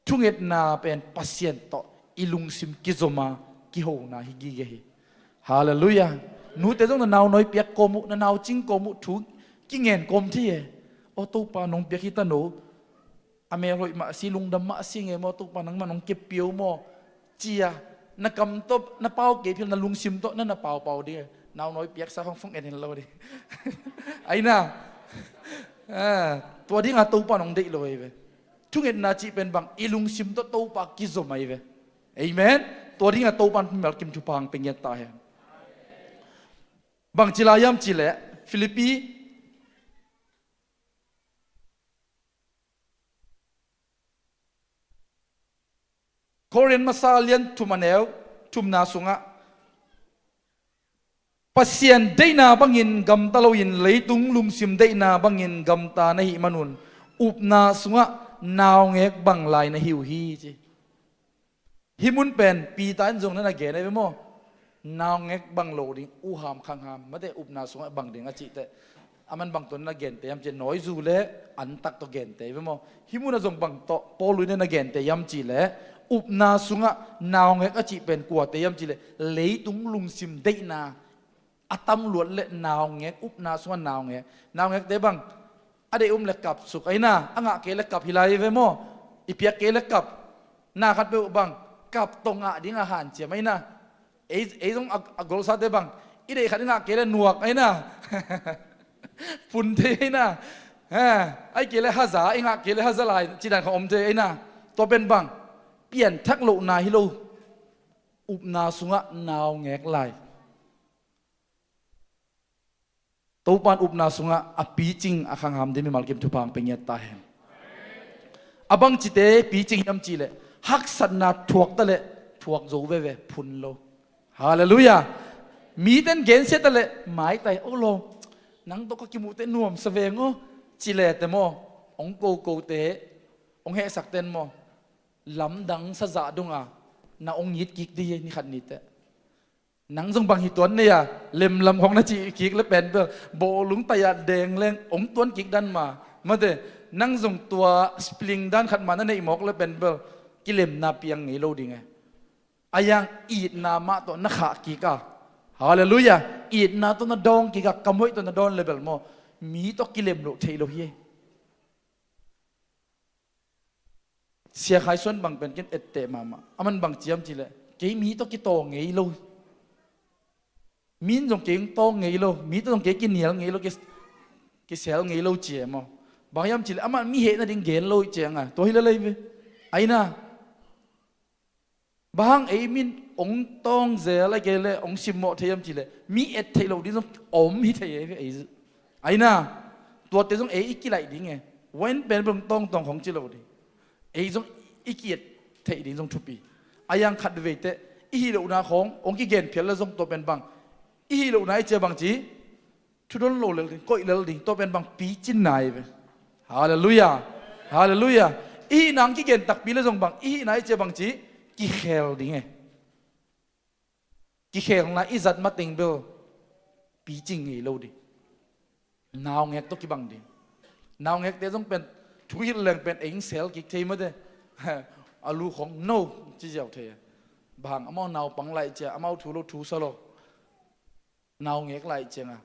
Thungetna pen Pasian tawh i lungsim kizom a kihona hi gige hi. Halleluiah. Nute zong na nau nawi piak kawm uh, na nau cing kawm uh, thu kingen kawm thei e. Aw Topa, nong piak hi ta no. A mel hoih mah si, lungdam mah si nge maw, Topa nangman hong keppih o maw, ci-a na kam tawh na pau kei phial, na lungsim tawh na na paupau ding e. Nau nawi piaksa hong fong en hen lo ding. Aina, ah, tua dinga Topa in hong deih lo ahi ve. Thungetna cih pen bang, i lungsim tawh Topa kizom ahi ve. Amen. Tua dinga Topa in mimal kim thupha hong pia ngiat ta hen. Bang ci lai hiam cih leh Philippi Korin masa a lian thum a neu thumna sungah Pasian deihna bangin gamta loin leitung lungsim deihna bangin gamta na hih manun upna sungah naungek bang lai na hi uh hi ci. Hih mun pen Peter in zong na na gen ahi ve maw? Naungek bang lo ding, uham khangham, mate upna sungah bang ding a cihteh aman bang tawh na na gente hiam cih leh nawizu le antak tawh gente ahi ve maw? Hih munah zong bang tawh Paul in na na gente hiam cih leh upna sungah naungek a cih pen kuate hiam cih leh leitung lungsim deihna a tam luat le naungek, upna sungah naungek. Naungekte bang a deih um le kap suk aina, a ngah kei le kap hi lai ve maw? I piak kei le kap. Na khat peuh bang kap tawh ngah ding a hanciam aina. Ei, ei zong a, a golsate bang i deih khat i ngah kei le nuak aina. Pun thei aina. Ha, ai kei le haza, i ngah kei le haza lai ci dan kha om thei aina. Tua pen bang pianthak lohna hi lo. Upna sungah naungek lai. Topa in upna sungah a picing a khangham ding mimal kim thupha hong pia ngiat ta hen. A bangcite picing hiam cih leh haksatna thuak ta leh thuak zo veve, phun lo. Halleluiah. Mite in gensia ta leh maitai, o lo, nang tawh ka kimuh teh nuamsa veng aw, ci le teh maw, hong kokote, hong hehsakte in maw, lamdang sa zah donga na hong it kik ding hi, ni khat ni teh. Nang zong bang hi tuan nei a, lemlam khong na cih kik le pen bel, bawlung tai-ah deng leng hong tuan kik dan ma, mate, nang zong tua spling dan khat ma na neih mawk le pen bel, kilemna piang ngei lo ding e. A yang itna mah tawh na khah kik a, halleluiah, itna tawh na dawng kik a, kam hoih tawh na dawn le bel maw, mi tawh kilem loh theih lo hi. Sia Khai Suan bang pen ken etteh mahmah. Aman bang ci hiam cih leh, kei mi tawh kitaw ngei lo. Mi in zong kei hong tawng ngei lo. Mi tawh zong kei kinial ngei lo, ki, kisel ngei lo ci e maw. Bang hiam cih leh, amah mi heh nading gen lo ih ciang a. Tua hi lel ahi ve. Aina. Bang hang ei min hong tawng zel a kei leh hong simmawh thei hiam cih leh, mi et theih loh ding zong om hi thei ei, ei. Aina, tuate zong ei i kilaih ding e. Wen pen bel hong tawngtawng khong ci lo ding. Ei zong i ki-et theih ding zong thupi. A yang khat veve teh, i hih lohna khong hong kigen phial le zong tua pen bang, i hih lohna i cia bang ci, thudon lo lel ding, koih lel ding, tua pen bang picin nai ve. Halleluiah. Halleluiah. I hihna hong kigen takpi le zong bang, i hihna i cia bang ci, kikhel ding e. Kikhelna i zat mateng bel picing ngei lo ding. Naungek tawh kibang ding. Naungekte zong pen thu hilh leng pen eng sel kik thei mate. A lu khong no ci ziau thei. Bang amau naupang lai cia, amau thu lo thu sa lo. Naungek lai cianga.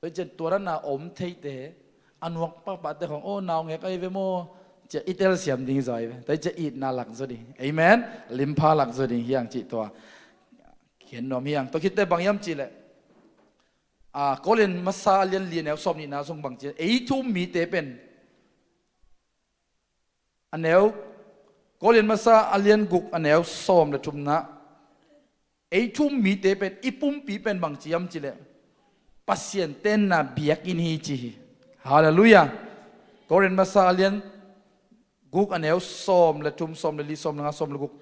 Tua cian tua dana om theite, a nuak pahpahte khong, aw, naungek ahi ve maw, cia i telsiam ding zaw ahi ve. Tua cia itna lak zaw ding. Amen. Limpha lak zaw ding hiang cih tua. Khian nuam hiang. Tua khitte bang hiam cih leh, a, Korin masa a lian li a neu sawm nihna zong bang cih leh, ei thu-um mite pen a neu, Korin masa a lian guk a neu sawm le thumna, ei thu-um mite pen, i pumpi pen bang ci hiam cih leh, Pasian tenna biakinn hi ci hi. Halleluiah. Korin masa a lian guk a neu sawm le thum, sawm le li, sawm le nga, sawm le guk.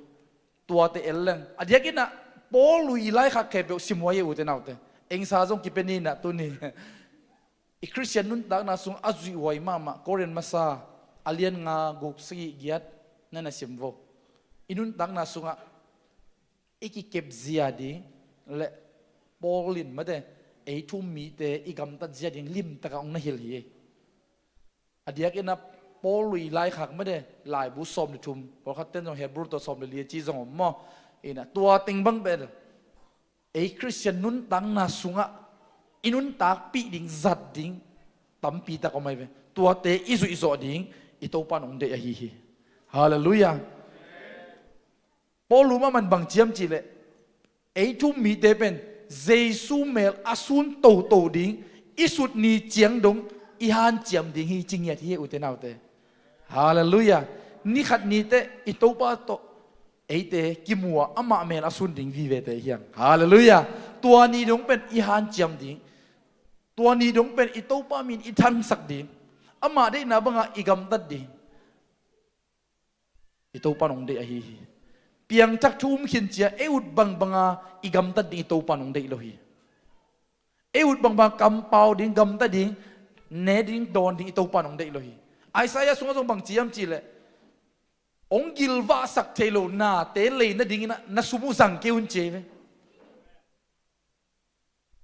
Tuate el leng. A diakin ah Paul lui laikhak khempeuh simhuai e, ute naute. Engsa zong kipe ni nah tuni. I Khristian nuntakna sungah a zuihhuai mahmah Korin masa a lian nga, guk, sagih, giat na na sim vo. I nuntakna sungah i kikep zia ding le Paul in mate ei thu-um mite i gamtat zia ding limtakah hong na hilh hi. A diakin ah Paul lui laikhak mate laibu sawm le thum, pawlkhat ten zong Hebrew tawh sawm le li a ci zong om maw? Ina tua teng bang bel ei Khristian nuntakna sungah i nuntakpih ding zat ding tampi tak om ahi ve. Tuate i zuihzawh ding i Topa in hong deih ahi hi. Halleluiah. Paul lu mahmah in bang ciam cihleh ei thu-um mite pen Jesu mel a sun toto ding, i sut ni ciang dong i hanciam ding hi ci ngiat hi, ute naute. Halleluiah. Ni khat ni teh i Topa tawh eite kimu a, amah mel a sun ding vivete hi hang. Halleluiah. Tua ni dong pen i hanciam ding, tua ni dong pen i Topa min i thangsak ding, amah deihna bangah i gamtat ding i Topa in hong deih ahi hi. Piangthak thu-um khin cia ei ut bangbanga i gamtat ding i Topa in hong deih lo hi. Ei ut bangbanga kampau ding, gamta ding, ne ding, dawn ding i Topa in hong deih lo hi. Isaiah sungah zong bang ciam cihleh hong gilvahsak thei lo nate lei nadingin ah na sum uh zang kei un ci hi ve.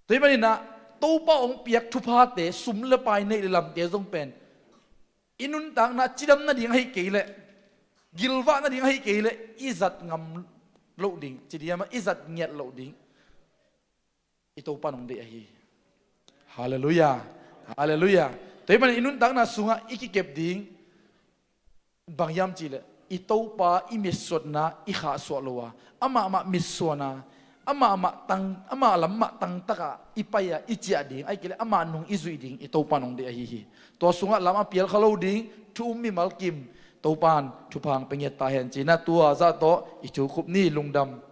Tua hi manin ah Topa hong piak thuphate, sum le pai, neih le lamte zong pen i nuntakna cidam nading ahi kei leh, gilvah nading ahi kei leh i zat ngam loh ding, ci ding hiam, i zat ngiat loh ding i Topa in hong deih ahi hi. Halleluiah. Halleluiah. Tua hi manin i nuntakna sungah i kikep ding bang hiam cihleh i Topa i mitsuanna i khahsuah lo a, amah mah mitsuan a, amah mah tang, amah lam mah tangtakah i pai a, i ciah ding, ahih kei leh amah nung i zuih ding i Topa in hong deih ahi hi. Tua sungah lam a pial kha lo ding thu-um mimal kim Topa in thupha hong pia ngiat ta hen. Cih nah, tua zah tawh i thu khup ni. Lungdam.